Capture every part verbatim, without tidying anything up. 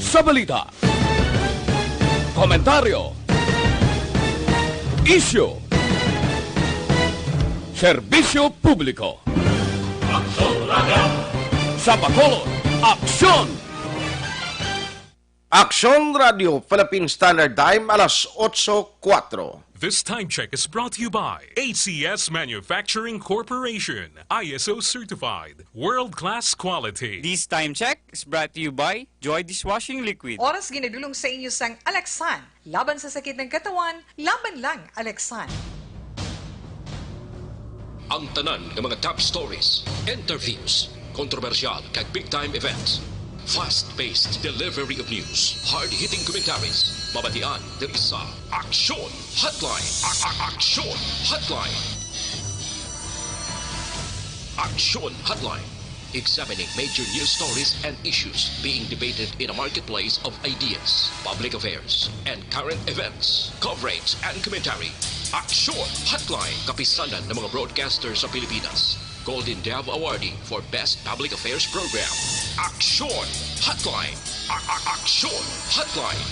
Sa balita, komentaryo, isyu, serbisyo publiko. Sa Bacolod, aksyon! Aksyon Radio, Philippine Standard Time, alas otso kuwatro. This time check is brought to you by A C S Manufacturing Corporation, I S O certified, world-class quality. This time check is brought to you by Joy Dishwashing Liquid. Oras ginadulong sa inyo sang Alexan. Laban sa sakit ng katawan, laban lang, Alexan. Ang tanan nga mga top stories, interviews, kontrobersyal kag big time events. Fast-paced delivery of news, hard-hitting commentaries. Mabatian diri sa Aksyon Hotline. A- a- Aksyon Hotline. Aksyon Hotline. Examining major news stories and issues being debated in a marketplace of ideas, public affairs, and current events. Coverage and commentary. Aksyon Hotline. Kapisanan ng mga broadcaster sa Pilipinas. Golden Dove Awardee for Best Public Affairs Program. Aksyon Hotline. A- a- Aksyon Hotline.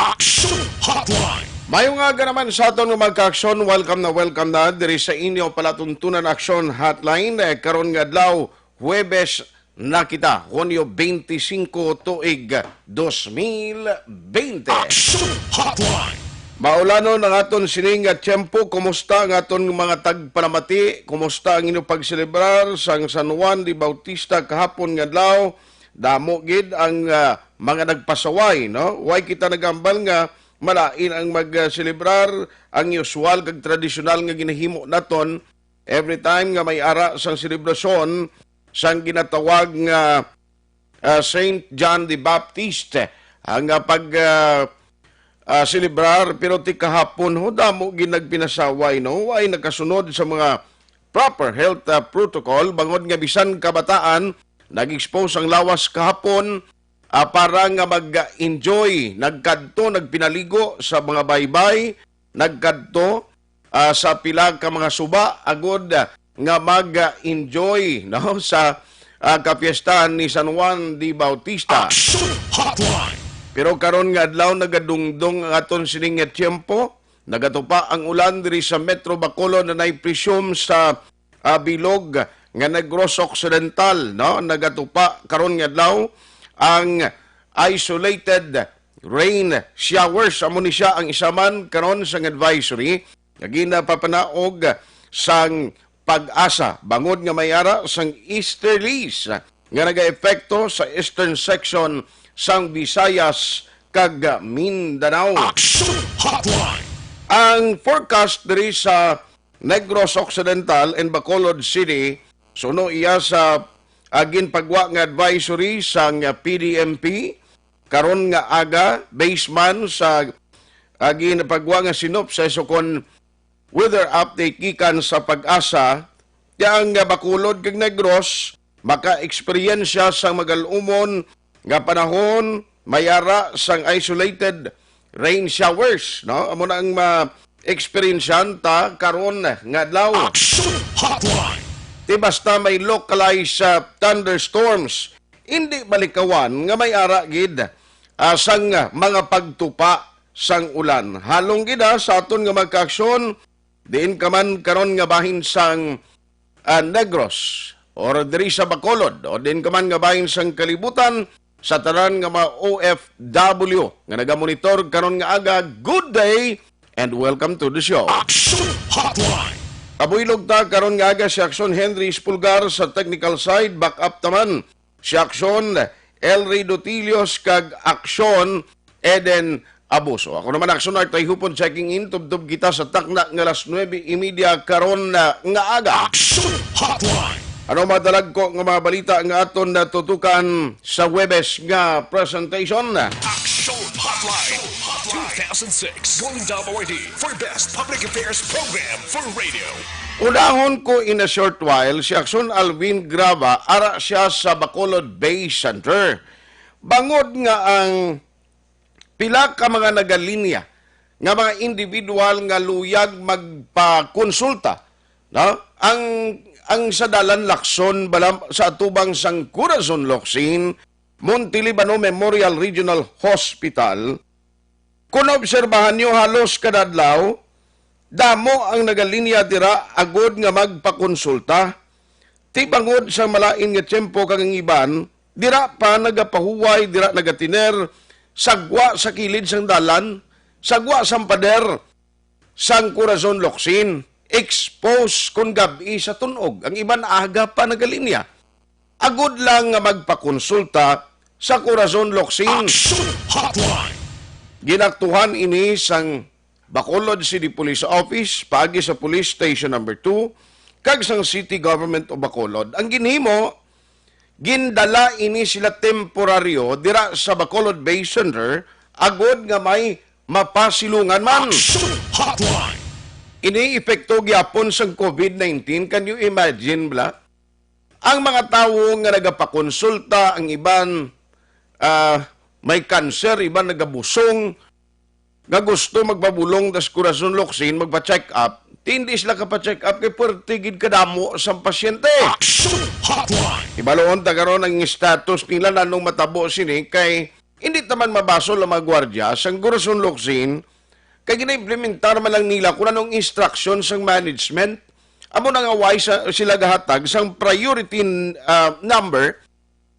Aksyon Hotline. Mayong aga naman sa aton nga mga ka-aksyon. Welcome na welcome na diri sa inyo palatuntunan Aksyon Hotline. Eh, karon nga adlaw, Huwebes na kita, Hunyo twenty-five, tuig dos mil twenty. Aksyon Hotline. Maulanon ang aton sining nga tiyempo. Kumusta ang aton mga tagpalamati? Kumusta ang inyo pagselebrar sang San Juan de Bautista kahapon nga adlaw? Damo gid ang, ah, mga nagpasaway, no? Way kita nagambal nga malain ang mag-selebrar ang usual kag tradisyonal nga ginahimo naton every time nga may ara sang selebrasyon sang ginatawag nga, ah, Saint John the Baptist, ang, ah, pag, ah, ah, selebrar, pero ti kahapon ho, damo gid nagpinasaway, no? Way nakasunod sa mga proper health, ah, protocol, bangod nga bisan kabataan nag-expose ang lawas kahapon, ah, para nga mag-enjoy. Nagkadto, nagpinaligo sa mga baybay, nagkadto, ah, sa pila ka mga suba agod, ah, nga mag-enjoy, no, sa, ah, kapiestahan ni San Juan de Bautista. Action Hotline. Pero karon nga adlaw, nagadungdong ang aton sining nga tiyempo. Nagatupa ang ulan diri sa Metro Bacolod na nay presume sa, ah, bilog nga Negros Occidental, no? Nagatupa karon nga adlaw ang isolated rain showers. Amo ni siya ang isa man karon sang advisory nga ginapapanaog sang PAGASA, bangod nga may ara sang easterlies nga nagaepekto sa eastern section sang Visayas kag Mindanao. Action Hotline. Ang forecast diri sa Negros Occidental and Bacolod City, suno iya sa, ah, ginpagwa nga advisory sang, ah, P D M P karon nga aga, based man sa, ah, ginpagwa nga synopsis o kon weather update gikan sa PAGASA, nga ang, ah, Bacolod kag Negros maka-eksperyensya sang magal-umon nga panahon, may ara sang isolated rain showers, no? Amo na ang ma-eksperyensyahan ta karon nga adlaw. Action Hotline. Di basta may localized, ah, thunderstorms, hindi malikawan nga may ara gid, ah, sang mga pagtupa sang ulan. Halong gid, ah, sa aton nga mga ka-aksyon, diin ka man karon nga bahin sang, ah, Negros, or diri sa Bacolod, o diin ka man nga bahin sang kalibutan, sa tanan nga mga O F W nga nagamonitor karon nga aga, good day and welcome to the show. Action Hotline. Kabuylog ta karon nga aga si Aksyon Henry Espulgar sa technical side, back up taman si Aksyon Elry Dutilios kag Aksyon Eden Abuso. Ako naman, Aksyon Art Tayhupon, checking in. Tubtob kita sa takna nga alas nuebe y media karon na nga aga. Action Hotline. Ano madalagko nga mga balita nga aton natutukan sa Huwebes nga presentation? Action Hotline two thousand six Golden Dove Awardee for Best Public Affairs Program for Radio. Unahon ko in a short while si Aksyon Alvin Graba, ara siya sa Bacolod Base Center. Bangod nga ang pila ka mga nagalinya nga mga individual nga luyag magpakonsulta, no? Ang ang sa dalan Lacson bala sa atubang sang Corazon Locsin, Monte Libano Memorial Regional Hospital. Kung obserbahan nyo, halos kada adlaw, damo ang nagalinya dira agod nga magpakonsulta. Ti bangod sa malain nga tiyempo kag ang iban, dira pa nagapahuway, dira nagatiner, sagwa sa kilid sang dalan, sagwa sang pader sang Corazon Locsin, expose kon gab-i sa tun-og. Ang iban aga pa nagalinya. Agod lang nga magpakonsulta sa Corazon Locsin. Action Hotline. Ginaktuhan ini sang Bacolod City Police Office, paagi sa Police Station Number Two, kag sang City Government of Bacolod. Ang ginhimo, gindala ini sila temporaryo dira sa Bacolod Bay Center, agod nga may mapasilungan man. Action Hotline. Ini epekto gyapon sang COVID nineteen. Can you imagine, bla? Ang mga tawo nga nagapakonsulta, ang iban, ah, may cancer, iban nagabusong, nga gusto magpabulong tas Corazon Locsin, magpa-check up, ti hindi sila kapa-check up kay puwerte gid kadamo sang pasyente. Action Hotline. Ibaluon ta karon ang status nila, nanong matabo sini, kay hindi ta man mabasol ang mga gwardya sang Corazon Locsin, kay gina-implementar man lang nila kung anong instruction sang management. Amo na nga why sa, sila gahatag sang priority, ah, number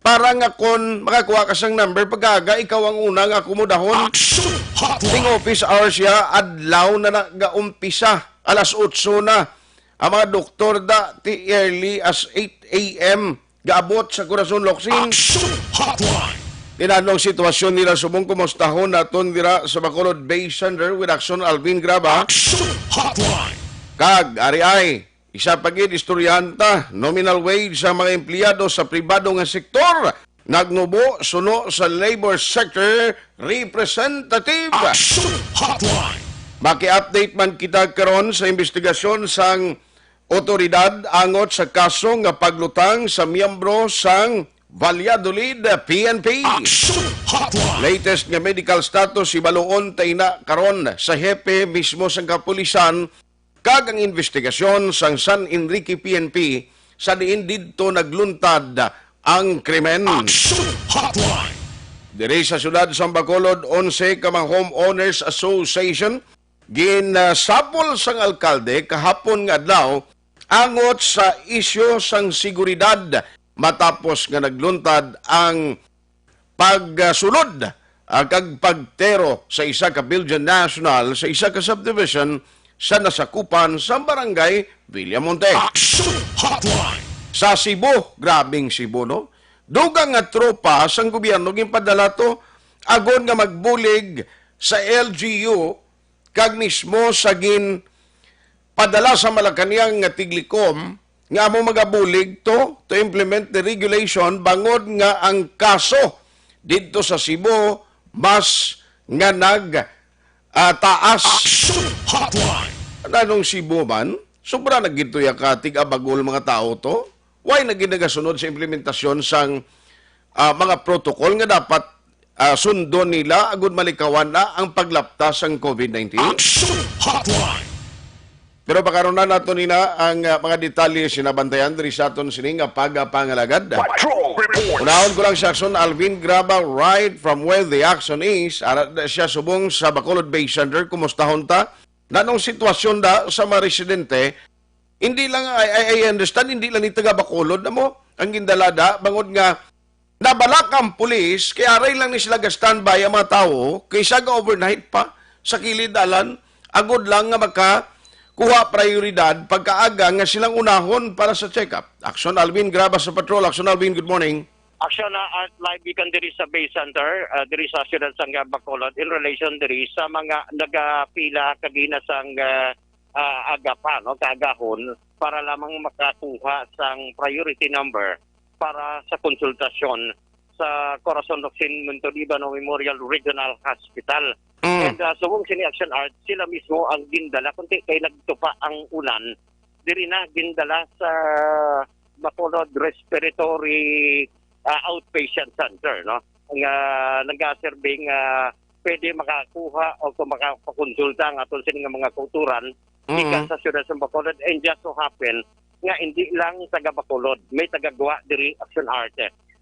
para nga kon makakuha ka sang number, pagkaaga ikaw ang una nga akomodahon. Action Hotline. Ting office hours siya, adlaw na nagaumpisa, alas otso na. Ang mga doktor da, ti early as eight a m gaabot sa Corazon Locsin. Action Hotline. Tinanong sitwasyon nila subong kumustahon naton dira sa Bacolod Bay Center with Action Alvin Graba. Action Hotline. Kag, ari ay, isa pa gid istoryahon ta, nominal wage sa mga empleyado sa pribado nga sektor nagnubo suno sa labor sector representative. Action Hotline. Maki-update man kita karon sa investigasyon sang otoridad angot sa kaso nga paglutang sa miyembro sang Valladolid P N P. Action Hotline. Latest nga medical status, ibaluon ta ina karon sa hepe mismo sang kapulisan kag ang investigasyon sang San Enrique P N P sa diin didto nagluntad ang krimen. Action Hotline. Diri sa siyudad sang Bacolod, onse ka mga homeowners association ginasapol sang alkalde kahapon nga adlaw angot sa isyu sang seguridad matapos nga nagluntad ang pagsulod, ah, kag pagtero sa isa ka building national sa isa ka subdivision sa nasakupan sa barangay Villamonte. Action Hotline. Sa Cebu, grabing Cebu, no? Dugang nga tropa sang gobyerno ginpadala to agod nga magbulig sa L G U kag mismo sa ginpadala sa Malacañang nga tiglikom nga amo magabulig to, to implement the regulation bangod nga ang kaso didto sa Cebu mas nga nag, ah, taas. Action Hotline. Nanong Cebu man, sobra na gid to ya ka tig-abagol mga tawo to. Why na gid nagasunod sa implementasyon sang, ah, mga protocol nga dapat ah, sundon nila agud malikawan na ang paglapta sang COVID nineteen? Action Hotline. Pero pakaron na nato nina ang, ah, mga detalye sinabantayan diri sa aton sini nga pagapangalagad. Patrol Report. Unahon ko lang si Action Alvin Graba right from where the action is. Ara na siya subong sa Bacolod Bay Center. Kumustahon ta? Nanong sitwasyon da sa mga residente? Hindi lang, I, I, I understand, hindi lang ni taga Bacolod na mo ang gindalada, bangod nga nabalak ang pulis, kaya aray lang ni sila ga-standby ang mga tawo, kaysa ga-overnight pa sa kilid dalan, agod lang nga makakuha prioridad pagkaaga nga silang unahon para sa check-up. Action Alvin, Graba sa Patrol. Action Alvin, good morning. Action na at live gikan diri sa Bay Center, ah, diri sa siyudad sang Bacolod in relation diri sa mga nagapila kagina sang, ah, ah, aga pa, no, kaagahon para lamang makakuha sang priority number para sa konsultasyon sa Corazon Locsin Monte Libano Memorial Regional Hospital. Mm. And, ah, subong sini Action Art, sila mismo ang gindala, kundi kay nagtupa ang ulan, diri na gindala sa Bacolod Respiratory, ah, Outpatient Center, no? Nga nagaserbi nga pwede makakuha o kung makapakonsulta ang aton sini nga mga kauturan Mm. gikan sa siyudad sa Bacolod. And just so happen, nga hindi lang taga Bacolod, may taga Guwa diri, Action Art.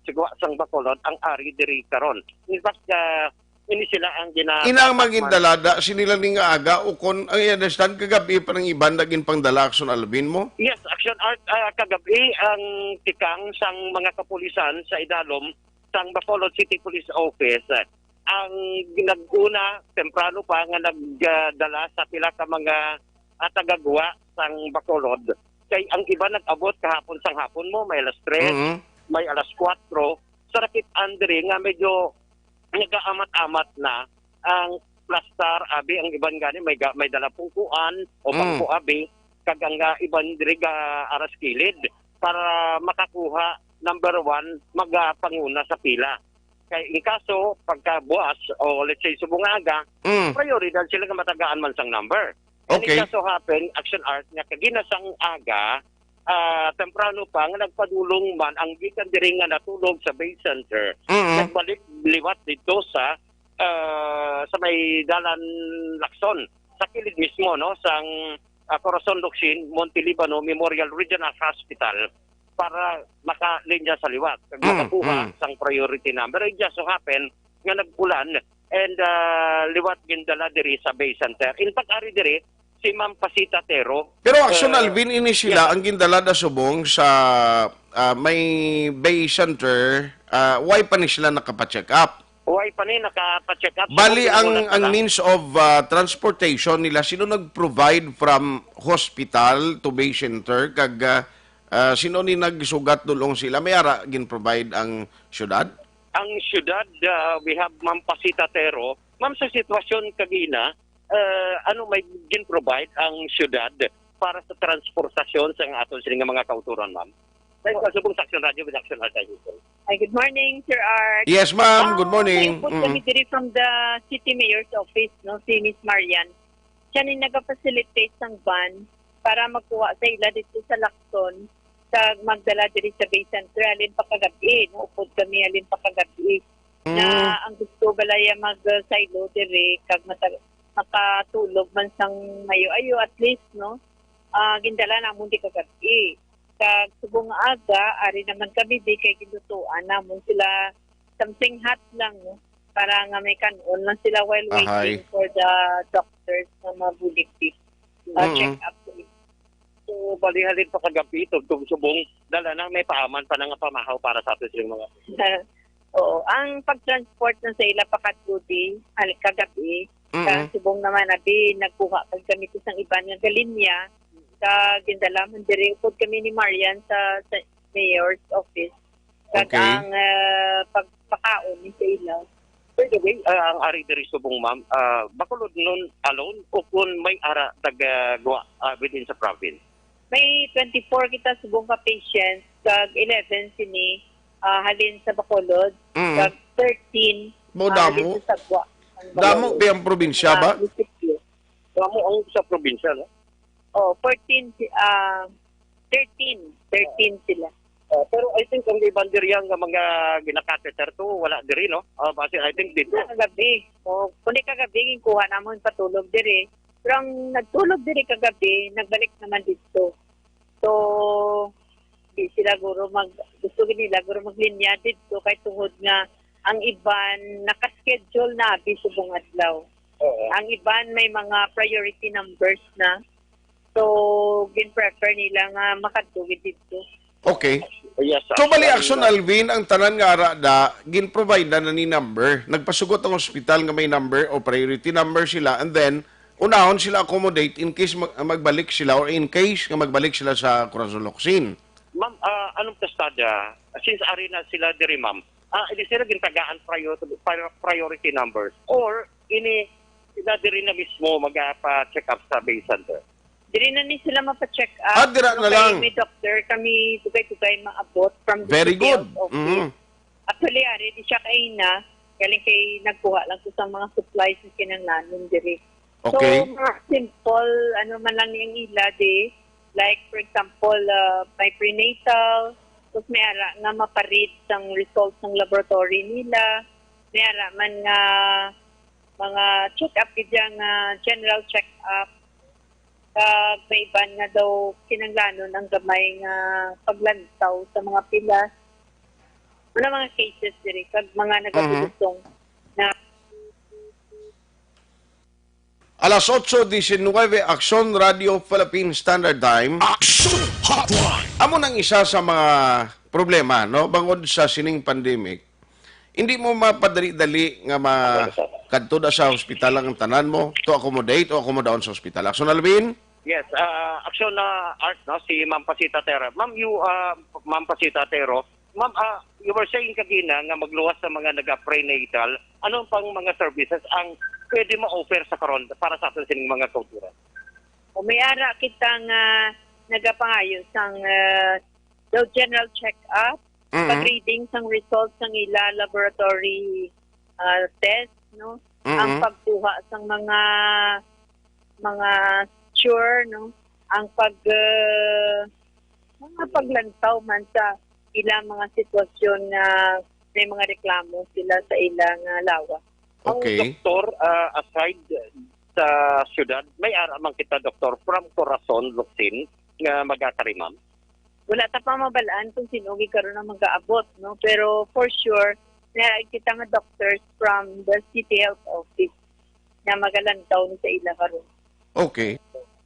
Si Guwa sang Bacolod ang ari diri karon. In fact, ah, ini sila ang gina- Ina ang mga gindalada, sini lang ni nga aga, o kon, I understand, kagabi pa ng iban na ginpangdala, Action Alvin mo? Yes, Action Art, ah, kagabi ang tikang sang mga kapulisan sa idalom sang Bacolod City Police Office. Ang nag-una, temprano pa nga nagdala sa pila ka mga, ah, taga Guwa sang Bacolod. Kay ang iba nag-abot kahapon sang hapon mo, may alas tres, Mhm. may alas kuwatro. Sa nakit-an diri nga medyo nagaamat-amat na ang plastar, abi, ang iban gani may ga-, may dala pungkuan o Mm. bangko, abi, kag ang, ah, iban diri ga aras kilid para makakuha number one, magapanguna sa pila. Kay in kaso pagka buas o let's say subong nga aga, Mm. prioridad sila nga matagaan man sang number. And Okay. It just so happen, Action Art, nga kagina sang aga, ah, temprano pa nga nagpadulong man ang gikan diri nga natulog sa Bay Center. Mm. Nagbalik liwat dito sa, ah, sa may dalan Lacson, sa kilid mismo, no, sang, ah, Corazon Locsin, Monte Libano Memorial Regional Hospital para makalinya sa liwat. Kag Mm, nakakuha mm. sang priority number. It just so happen nga nag-ulan and, ah, liwat gindala diri sa Bay Center. In fact, ari diri si Ma'am Pasita Tero. Pero Action Uh, Alvin, ini sila yes, ang gindala da subong sa, ah, may Bay Center, ah, why pa ni sila nakapacheck up? Why pa ni nakapacheck up? Bali, Subong ang, ang lang. means of, ah, transportation nila, sino nag-provide from hospital to Bay Center? Kag, ah, ah, sino ni nagsugat dulong sila? May ara gin-provide ang syudad? Ang syudad, ah, we have Ma'am Pasita Tero. Ma'am, sa sitwasyon kagina, ah, ano may gin-provide ang syudad para sa transportasyon sa aton sining mga kauturan, ma'am? Sa subong sa Action Radio with Action Archive. Hi, good morning, Sir Art. Yes, ma'am. Good Ah, morning. May upod Mm. kami diri from the City Mayor's Office, no, si Miss Marian. Siya ni nagapacilitate sang van para magkuha sa ila dito sa Lacson, sa magdala diri sa Bay Center, halin pa kagabi, no, upod kami halin pa kagabi. Na Mm. ang gusto balaya mag-, uh, silo diri, kag mata-, makatulog man sang mayo-ayo, at least, no, ah, gindala namon di kagabi. Kag subong nga aga, ari naman kami di kay ginlutuan namon sila something hot lang, no? Para nga may kan-on lang sila while Ahay. waiting for the doctors nga mabulig di, uh, Mm-mm. check up. So, bali halin pa kagabi, tugtog subong, dala na, may paaman pa na nga pamahaw para sa ato silang mga Oo, ang pag-transport na sa ila pakadto di, hal-, kagabi, sa Mm-mm. subong naman, abi, nagkuha pa kami sa isang iban nga galinya, sa gindala man diri, upod kami ni Marian sa, sa mayor's office. Kag Okay. ang, ah, pagpakaon ni sa ila. By the way, ah, ang ari diri subong, ma'am, ah, Bacolod nun alone o kung may ara taga Guwa, ah, within sa province? May twenty-four kita subong ka patients, kag eleven sini, ah, halin sa Bacolod, Mm. kag thirteen, Mo ah, damo? dito sa Guwa. Ang Damo Bacolod. ba ang probinsya Mga ba? munisipyo. Damo ang sa probinsya, no? Oh, fourteen si-, ah, thirteen. Thirteen sila. Ah, pero I think ang iban diri nga mga ginakateter to, wala diri, no? Ah, base, I think dito. Kagabi. Oh, kundi kagabi, ginkuha namon patulog diri. Pero ang nagtulog diri kagabi, nagbalik naman dito. So, di sila guro mag-, gusto gid nila guro maglinya dito kay tungod nga ang iban naka-schedule na abi subong adlaw. Oo. Ang iban may mga priority numbers na. So, gin-prefer nila nga makadto gid dito. Okay. Yes, So, bali, actually, Action no. Alvin, ang tanan nga ara da, gin-provide na, na ni number. Nagpasugot ang hospital nga may number o priority number sila, and then, unahon sila accommodate in case mag-, magbalik sila or in case nga magbalik sila sa Corazon Locsin. Ma'am, ah, anong kastada? Since ari na sila diri, ma'am. Ah, hindi sila gintagaan prior-, prior-, priority numbers or ini sila diri na mismo magapa-check up sa Bay Center? Diri na ni sila mapa-check up. Ah, dira Pero na kay lang. may doctor kami, dugay-dugay maabot from the Very city good. health office. Mhm. Actually, ari di siya kaina, galing kay nagkuha lang ko sa mga supplies na kinahanglanon diri. Okay. So, mga simple, ano man lang ni ang ila di, like, for example, uh, may prenatal, tapos may ara nga maparead sang result sang laboratory nila, may ara man nga mga check-up, gid nga general check-up. Kag may iban nga daw kinahanglanon ang gamay nga paglantaw sa mga pila. Ano mga cases diri kag mga nagabulusong na Alas otso diecinuebe, Aksyon Radio Philippine Standard Time. Aksyon Hotline. Amo nang isa sa mga problema, no, bangod sa sining pandemic. Hindi mo mapadali-dali nga ma kadto da sa hospital ang tanan mo to accommodate o akomodaon sa hospital. Aksyon Alvin? Yes, ah, aksyon na Art, no, si Ma'am Pasita Tero. Ma'am, you, ah, Ma'am Pasita Tero, Ma'am, ah, you were saying kagina nga magluwas sa mga naga-prenatal. Ano pang mga services ang pwede ma-offer sa karon para sa aton sining mga kauturan? O may ara kita nga nagapangayo sang ah, daw general check-up, Mhm. pag-reading sang results sang ila laboratory ah, test, no? Ang Mhm. pagkuha sang mga mga sure, no? Ang pag ah, mga paglantaw man sa ilang mga sitwasyon nga may mga reklamo sila sa ilang ah, lawas. Okay. Doktor, ah, aside sa syudad, may ara man kita, Doktor, from Corazon, Locsin, nga magakari, ma'am. Wala ta pa mabalaan kung sino gid karon ang magaabot, no? Pero for sure, na kita nga doctors from the City Health Office na magalantaw ni sa ila karon. Okay.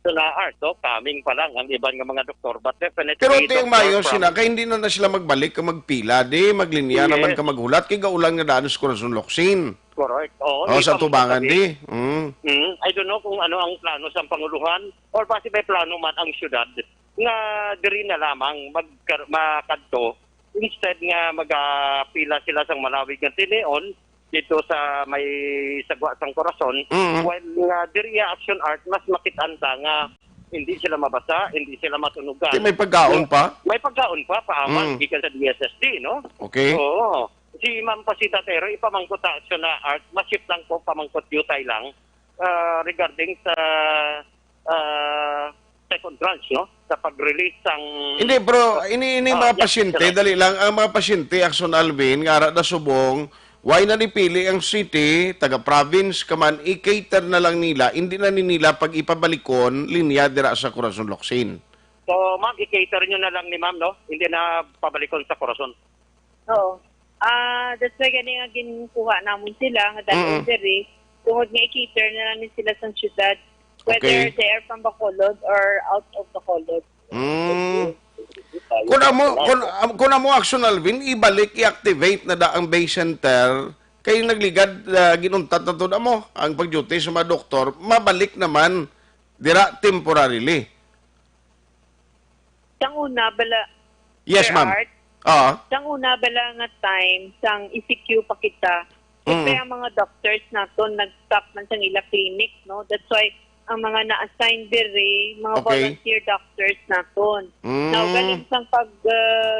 So na Art, no? Coming pa lang ang iban nga mga doktor, but definitely Pero ti ang Doktor, mayo from- sina kay hindi na, na sila magbalik ka magpila di maglinya naman Yes. ka maghulat kay gaulan nga daan sa Corazon Locsin. Correct. Oo, Oh, di sa pa tubangan magkatabi. Di. Mm. Mm, I don't know kung ano ang plano sa panguluhan or basi may plano man ang syudad nga diri na lamang mag makadto instead nga magapila sila sang malawig nga tinion dito sa may sagwa sang Corazon, Mm. while nga diri sa Action Art mas makitaan ta nga hindi sila mabasa, hindi sila matunugan. Ti may pagkaon pa? May pagkaon pa, paaman Mm. gikan sa D S S D, no? Okay. Oo. Si Ma'am Pasita Tero, ipamangkot ta sa Action Art, masip lang ko, pamangkot yutay lang, ah, regarding sa ah, second tranche, no? Sa pag-release sang Hindi, pero ini ini Ah, mga yes, pasyente, sir. Dali lang, ang mga pasyente, Action Alvin, nga ara da subong, why na nipili ang city, taga-province ka man, i-cater na lang nila, hindi na ni nila pag ipabalikon linya dira sa Corazon Locsin. So, ma'am, i-cater nyo na lang ni ma'am, no? Hindi na pabalikon sa Corazon. Oo. Ah, that's why gani nga ginkuha namon sila nga dal-on Mm. diri tungod nga i-cater na lang ni sila sa syudad, whether Okay. they are from Bacolod or out of Bacolod. Mm. Kung amo, kung, kung amo, Action Alvin, ibalik, i-activate na da ang base center, kay nagligad, ah, ginuntat na to na mo ang pag-duty sa mga doktor, mabalik naman dira temporarily. Sang una bala, Yes, Sir ma'am. Art, Oo. sang una bala nga time, sang E C Q pa kita, siyempre Mm. ang mga doctors naton nag-stop man sang ila clinic, no? That's why ang mga na-assign diri, mga Okay. volunteer doctors naton. Mm. Now, galing sang pag ah,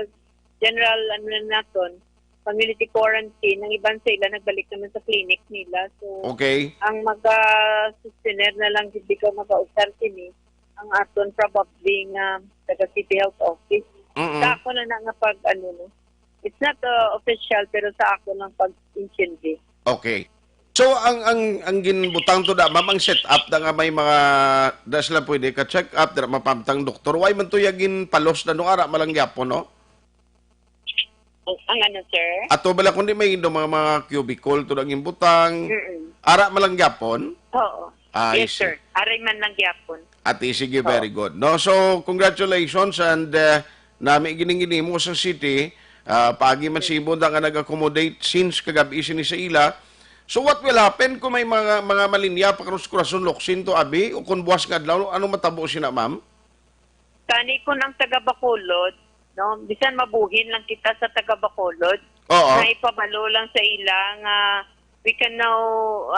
general ano na naton, community quarantine, ang iban sa ila nagbalik naman sa clinic nila. So, Okay. ang maga-sustener na lang gid ikaw magausar sini ang aton probably nga taga City Health Office. Mm-mm. Sa ako na na nga pag ano, no, it's not uh, official pero sa ako lang pag-intindi. Okay. So ang ang ang ginbutang to da, ma'am, ang setup da nga may mga da sila pwede ka check up, dira mapamtang doktor. Why man to ya ginpalos na no ara malang gyapon, no? Ang ano, sir? Ato bala kundi may indo mga, mga cubicle to da ginbutang. Mm-mm. Ara malang gyapon. Oo. Ah, I Yes, see. Sir. Aray man lang gyapon. Ati, sige, very good. No, so congratulations and uh, nami gining ginimo sa city, ah, paagi man si Ibon da nga nag-accommodate since kagabi sini sa ila. So what will happen kung may mga mga malinya pa karon sa Corazon Locsin to abi o kung buwas nga adlaw, ano matabo sina, ma'am? Kani kun ang taga Bacolod, no, bisan mabuhin lang kita sa taga Bacolod, Oo. na ipabalo lang sa ila nga we can now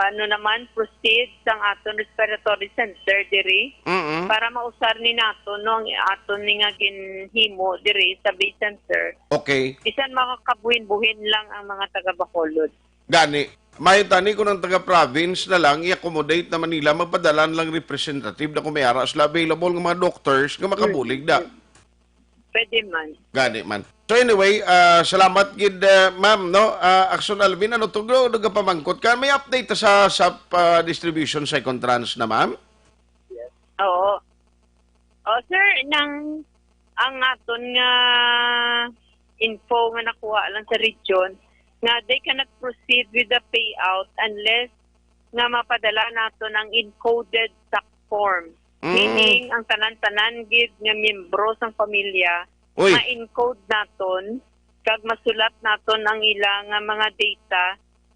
ano naman proceed sang aton respiratory center diri Mm-mm. para mausar ni nato no ang aton ni nga ginhimo diri sa base center. Okay. Bisan makakabuhin-buhin lang ang mga taga Bacolod. Gani, may tani ko ng taga-province na lang, i-accommodate naman nila, magpadala lang representative na kung may ara sila available ng mga doctors nga makabulig da. Pwede man. Gani man. So anyway, ah, salamat gid, ah, ma'am, no? Ah, Action Alvin, ano to, nagapamangkot ka? May update ta sa sa ah, distribution second tranche na, ma'am? Oo. Oh, sir, nang ang aton nga info nga nakuha lang sa region, nga they cannot proceed with the payout unless nga mapadala naton ang encoded tax form. Mm. Meaning, ang tanan-tanan gid nga miyembro sang pamilya, uy, ma-encode naton kag masulat naton ang ila nga mga data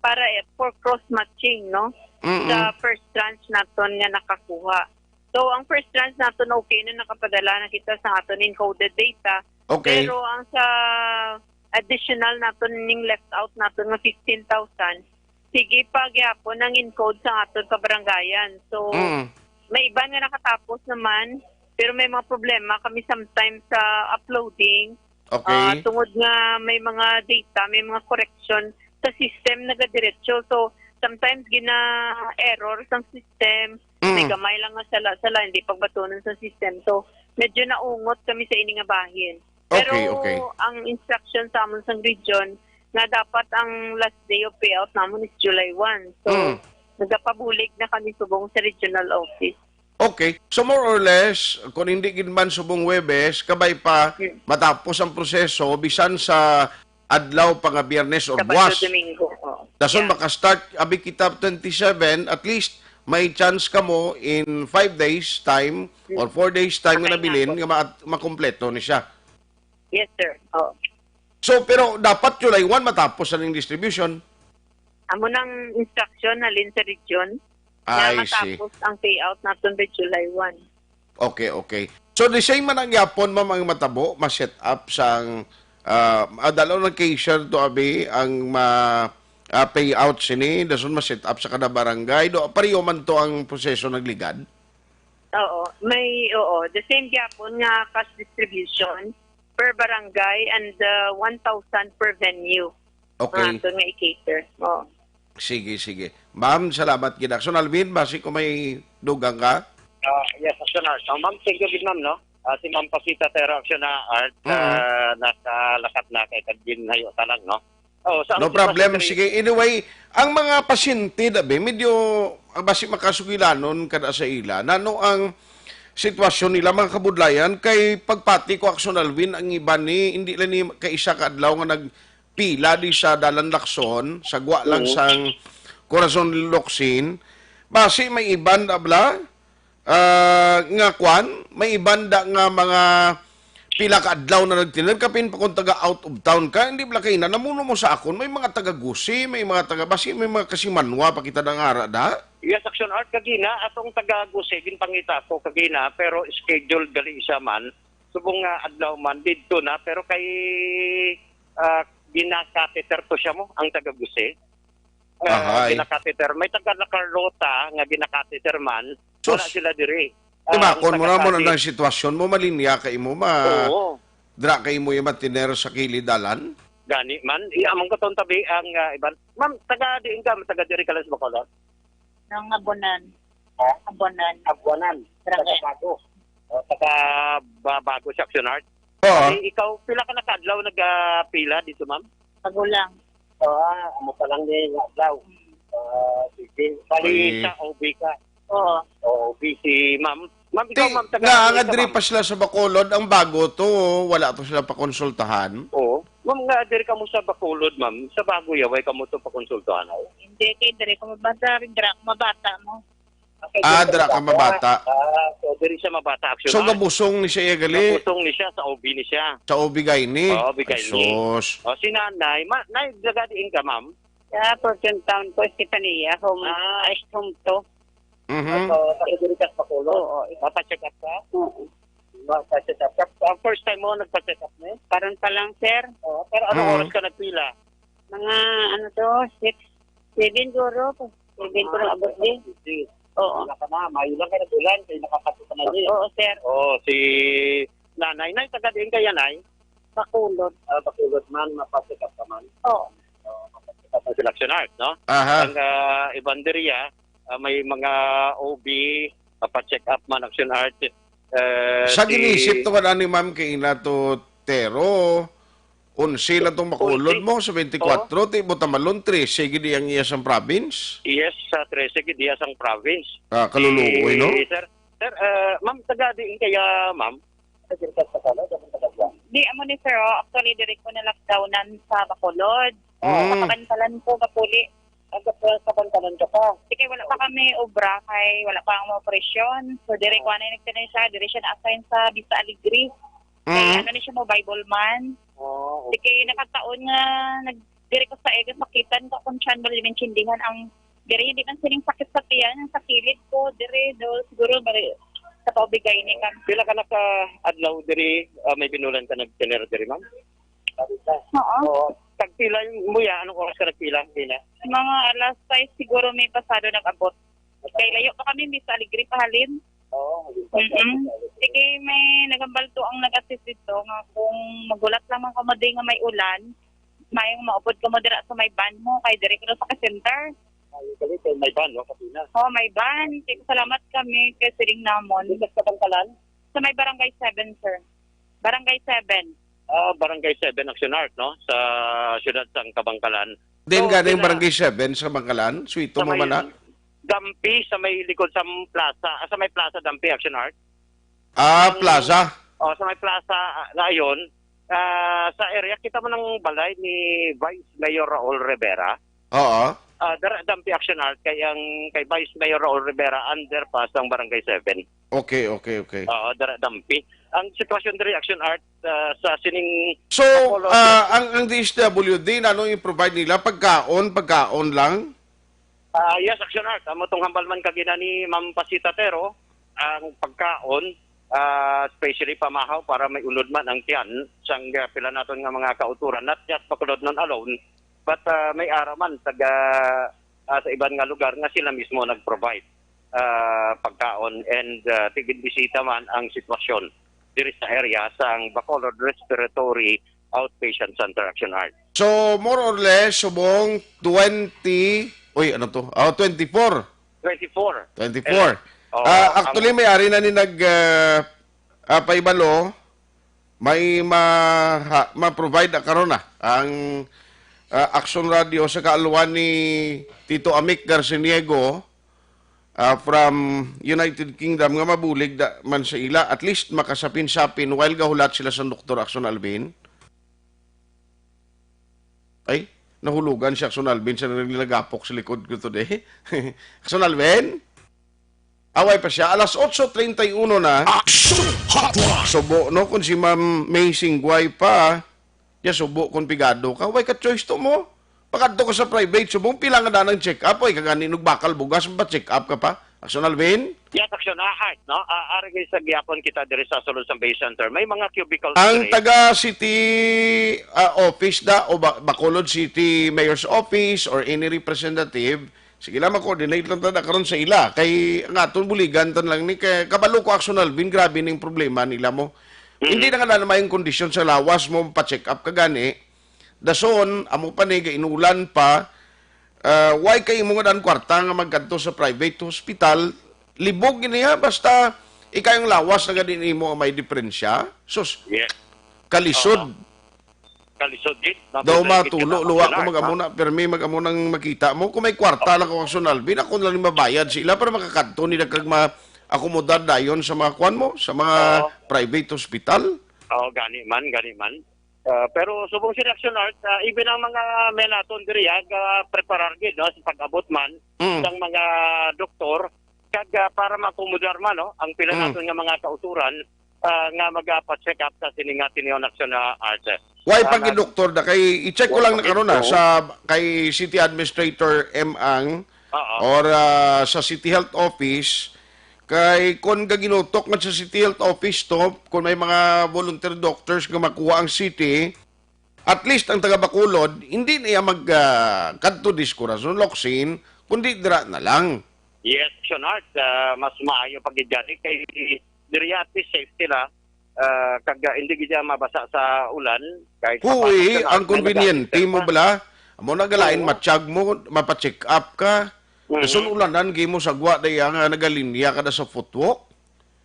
para, eh, for cross-matching, no? Mm-mm. Sa first tranche naton nga nakakuha. So, ang first tranche naton okay na, nakapadala na kita sa aton encoded data. Okay. Pero ang sa additional naton ning left out naton nga fifteen thousand, sige pa gyapon ang encode sa aton kabarangayan. So, mm, may iban nga nakatapos naman, pero may mga problema kami sometimes sa uploading. Okay. Ah, tungod nga may mga data, may mga correction sa system nagadiretso. So, sometimes gina-error sang system, may, mm, gamay lang nga sala-sala, hindi pagbatunon sa system. So, medyo naungot kami sa ini nga bahin. Pero, okay, okay, ang instruction sa amon sang region nga dapat ang last day of payout namon is July one. So, mm, nagapabulig na kami subong sa regional office. Okay. So, more or less, kung hindi gid man subong Huwebes, kabay pa, hmm, matapos ang proseso, bisan sa adlaw pa nga Biyernes or Sabado, buwas. Domingo, oo. Dason, yeah, maka-start, abi kita twenty-seven, at least may chance kamo in five days time, hmm, or four days time nga nabilin, nga ma-, makompleto ni siya. Yes, sir. Oo. So, pero dapat July one matapos ang distribution. Amo nang instruction halin sa region nga, I see, matapos ang payout naton by July one. Okay, okay. So, the same man ang gyapon, ma'am, ang matabo, ma-set up sang, ah, adalo ng case to, abi, ang ma-, ah, payout sini, dason ma-set up sa kada barangay. Do, pareho man to ang proseso nagligad? Oo, may, oo, the same gyapon nga cash distribution per barangay and, uh, one thousand per venue. Okay. Ang aton nga i-cater. Oo. Sige, sige. Ma'am, salamat gid. Action Alvin, basi ko may dugang ka? Ah, yes, Action Art. Oh, ma'am, thank you gid, ma'am, no? Ah, si Ma'am Pasita Terra, Action Art, mm-hmm, ah, nasa lakat na kay kagin hayo talang, no? Oh, sa, no problem. Sige, anyway, ang mga pasyente, dabi, medyo, ah, basi makasugilanon kada sa ila. Nano ang sitwasyon nila, mga kabudlayan? Kay pagpati ko, Action Alvin, ang iban ni, hindi lang ni kaisa ka adlaw nga nagpila di sa Dalan Lacson, sa gwa lang, mm, sang Corazon Locsin. Basi may iban, abla? Ah, nga kwan, may iban da nga mga pila ka adlaw na nagtiner, kapin pa kung taga out of town ka, hindi bala kaina, namuno mo sa akon, may mga taga Gusi, may mga taga Basi, may mga kasimanwa pa kita nang ara da. Yes, Action Art, kagina, atong taga Gusi, ginpangita ko kagina, pero scheduled gali siya man, subong nga adlaw man, didto na, pero kay, ah, gina-catheter to siya mo, ang taga Gusi. Ah, ahay, gina-catheter. May taga La Carlota nga gina-catheter man. Sus. Wala sila diri. Ah, tibakon mo na mo na ang sitwasyon mo, malinya ka imo, ma-, oo, dra ka imo yung matiner sa kilid dalan? Gani man. Iya, amang ko tong tabi ang, ah, iban. Ma'am, taga diin ka? Taga diri ka lang sa Bacolod? Nang Abunan. Ha? Abunan. Abunan. Barangay. Taga Bago. O, taga Ba-, Bago sa Action Art. Oo. Bali, ikaw, pila ka na ka adlaw nagapila dito, ma'am? Bago lang. Oo, ah, amo pa lang ni nga adlaw. Mm. Ah, sige. Bali, ay, sa O B ka. Oo. O B si ma'am. Ma'am, ikaw, ti-, ma'am, taga nga, ano nga ka, diri ma'am? Pa sila sa Bacolod, ang Bago to, wala to sila pakonsultahan? Oo. Ma'am, nga diri kamo sa Bacolod, ma'am, sa Bago, yaway kamo to pakonsultahan, o? Hindi, kay diri ko mabata, dira ko mabata mo. Ah, dira ka mabata. Ah, so, diri siya mabata, actually. So, gabusong ni siya, gali? Gabusong ni siya, sa O B ni siya. Sa O B gynae? Oo, O B gynae. Ay, sus. O, si nanay, ma-, nay, taga diin ka, ma'am? Sa Fortune Town po, Estefania. Home, ah, is home to. Mhm. So, taga diri ka sa Bacolod? Oo. Mapa-check up ka? Oo. Mapa-check up ka? Ang first time mo nagpa-check up na yun? Karon pa lang, sir. Oo, pero anong oras ka nagpila? Mga, ano to, six, seven siguro. Seven ko lang abot, eh. Sige. Oo. Wala ka na, mayo lang ka nag-ulan, kaya nakakatuto na din. Oo, sir. Oo, si nanay. Nay, taga diin kaya, nay? Bacolod. Ah, Bacolod man, mapa-check up ka man. Oo. Oo, mapa-check up ang selection art, no? Aha. Ang, ah, Ibanderia, ah, may mga O B, mapa-check up man, action art. Eh, sa si ginisip to ka ni ma'am kay ina to Tero, onse lang tong Bacolod mo, sa twenty-four, oo, ti Botamalon, trese gid ang iya sang province. Yes, sa trese gid iya sang province. Ah, kaluluoy, no? Si sir, Sir, ah, ma'am, taga diin kaya, ma'am? Sa Gilcas, Tagalog, o sa Tagalog? Di, amo ni sir, oh. Actually, diri ko na-lockdownan sa Bacolod. Mm. Sa Kabankalan ko, Kapuli. Ang sa, sa Kabankalan ka pa? Di kay wala pa kami obra, kay wala pa ang operasyon. So, diri ko anay nagtinay siya, diri siya na-assign sa Vista Alegre. Kay Mm. ano ni siya mo, Bible man. Oh, Di okay. Kay nakataon nga nag diri ko sa ega sakitan ko kung saan ba maintindihan ang diri hindi man sining sakit sa tiyan, ang sa kilid ko, diri do siguro bari sa paubigay ni kan. Pila ka na ka adlaw diri, ah, may binulan ka nagtener diri, ma'am? Oo. Oo. Tagpila mo ya, anong oras ka nagpila, Dina? Mga alas sais siguro may pasado nag-abot. Kay layo pa kami, Miss Alegre pahalin. Oo, yung Mm-mm. Sige, may nagambal to ang nag-assist dito nga kung magulat lang man kamo di nga may ulan, mayong maupod kamo dira sa may van mo, kay diri ko sa center. Ay, galing, kay may van, no, Katina? Oh, may van. Sige, salamat kami kay siring namon. Dito sa Kabankalan? Sa may Barangay seven, sir. Barangay seven. Ah, Barangay seven, Action Art, no? Sa siyudad sang Kabankalan. Din So, gani yung sina- Barangay seven sa Kabankalan? Suito Sa mo may man na? Dampi, sa may likod sa plaza. Ah, sa may plaza Dampi, Action Art. Ah, Ang plaza. Oh, sa may plaza, ah, na yun, ah, sa area, kita mo ng balay ni Vice Mayor Raul Rivera. Oo. Ah, dara Dampi, Action Art, kay ang kay Vice Mayor Raul Rivera, underpass ang Barangay seven. Okay, okay, okay. Oo, dara Dampi. Ang sitwasyon diri, Action Art, ah, sa sining So, Bacolod. Ah, ang, ang D S W D, ano yung provide nila? Pagkaon, pagkaon lang? Ah, yes, Action Art. Amo tong hambal man kagina ni Ma'am Pasita Tero, ang pagkaon, ah, especially pamahaw para may unod man ang tiyan, sang, ah, pila naton nga mga kauturan, not just Bacolod non alone, but, ah, may ara man taga, ah, sa iban nga lugar nga sila mismo nag-provide, ah, pagkaon and, ah, tiginbisita man ang sitwasyon diri sa area sang Bacolod Respiratory Outpatient Center, Action Art. So, more or less, subong twenty, uy, ano to? Oh, twenty-four. Twenty-four. Twenty-four. Oo, Ah, actually, ang may ari na ni nag, ah, ah, paibalo, may ma, ha, ma-provide na karon na ang, ah, Action Radio sa kaalwan ni Tito Amic Garciniego, ah, from United Kingdom nga mabulig da, man sa ila. At least makasapin-sapin while gahulat sila sa Doktor Action Alvin. Ay, nahulugan si Action Alvin sa nagapok sa likod ko today. Action Alvin? Away pa siya. Alas otso treinta y uno na. Action Hotline! Subo, no? Kung si Ma'am May Singguay pa, ya subo kung pigado ka. Way ka choice to mo. Pakadto ka sa private, subong pila nga danang check-up. Oy, kagani nugbakal bugas, pa-check up ka pa. Action Alvin? Yes, Action Art, no? Ah, ari sa gihapon kita diri sa sulod sa Bay Center. May mga cubicles Ang diri. Taga city, ah, office da o ba, Bacolod City Mayor's Office or any representative, sige lang, ma-coordinate lang ta na karon sa ila. Kay ang aton buligan tan lang ni kay kabalo ko, Action Alvin, grabe ning problema nila mo. Mm. Hindi na nga na may kondisyon sa lawas mo pa-check up ka gani. Dason, amo pa ni, gainulan pa, ah, why kay imo nga dan kwarta nga magkadto sa private hospital? Libog gini, ha, basta ikayong lawas na gani nimo ang may diferensya. Sus, Yes. Kalisod. Oo. Kalisod gid. Daw Mabilis matulo, kita luwa ko, Action Art, mag-amo ha? Na, pirmi, mag-amo nang makita mo. Kung may kwarta Oo. lang ko, Action Alvin, ako na lang mabayad sila para makakadto ni dagkag ma-, akomodar dayon sa mga kwan mo, sa mga Oo. private hospital. Oo, gani man, gani man. Ah, pero subong sila, Action Art, ah, even ang mga men naton diri, ah, ga-preparar gid, no, sa pag-abot man Mm. sang mga doktor, kag, ah, para maakomodar man, no, ang pila Mm. naton nga mga kauturan, ah, nga magapacheck up sa sini nga tinion, Action, ah, Art. Why Ah, pag na- doktor da? Kay i-check ko Why lang na pag karon, ah, doktor? Sa kay City Administrator M Ang Oo. or, ah, sa City Health Office, kay kon gaginutok man sa City Health Office to, kung may mga volunteer doctors nga makuha ang city, at least ang taga Bacolod, hindi na iya mag, ah, kadto dis Corazon Locsin, kundi dira na lang. Yes, Action Art, ah, mas maayo pa gid gani kay diri at least safety la, ah, kag, ah, hindi gid siya mabasa sa ulan, kahit Huwi, papaano, Action Art, ang may conveniente nag-assist mo pa. Bala? Amo na galain, Oo. Matsyag mo, mapacheck up ka. Mhm. Dason ulanan, gimo sagwa, daya nga nagalinya ka na sa footwalk.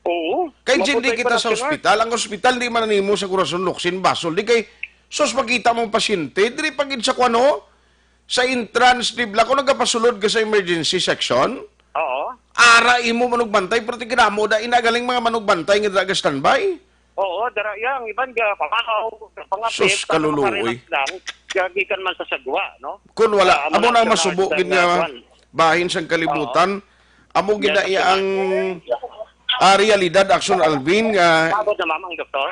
Oo. Kay Maputoy hindi pa kita na sa si Mark. Ospital. Ang ospital, di man nimo sa Corazon Locsin, Basol. Di kay, sus, makita mong pasyente. Diri pa gid sa kuwan, oh. Sa entrance, di bala, kung nagapasulod ka sa emergency section, Oo. ara imo manugbantay, pero ti kadamo da ina galing mga manugbantay nga dira ga standby. Oo, dara iya ang iban ga pamahaw, pangapit, Sus, para kaluluoy. Makarelax lang, ga gikan man sa sagwa, no? Kun wala, Ah, amo amo na na ang sa masubo mga gid nga kuwan. Bahin sang kalibutan. Oo. Amo gid na Yes, iya ang, ah, realidad, Action Alvin, nga Abot na, ma'am, ang doktor?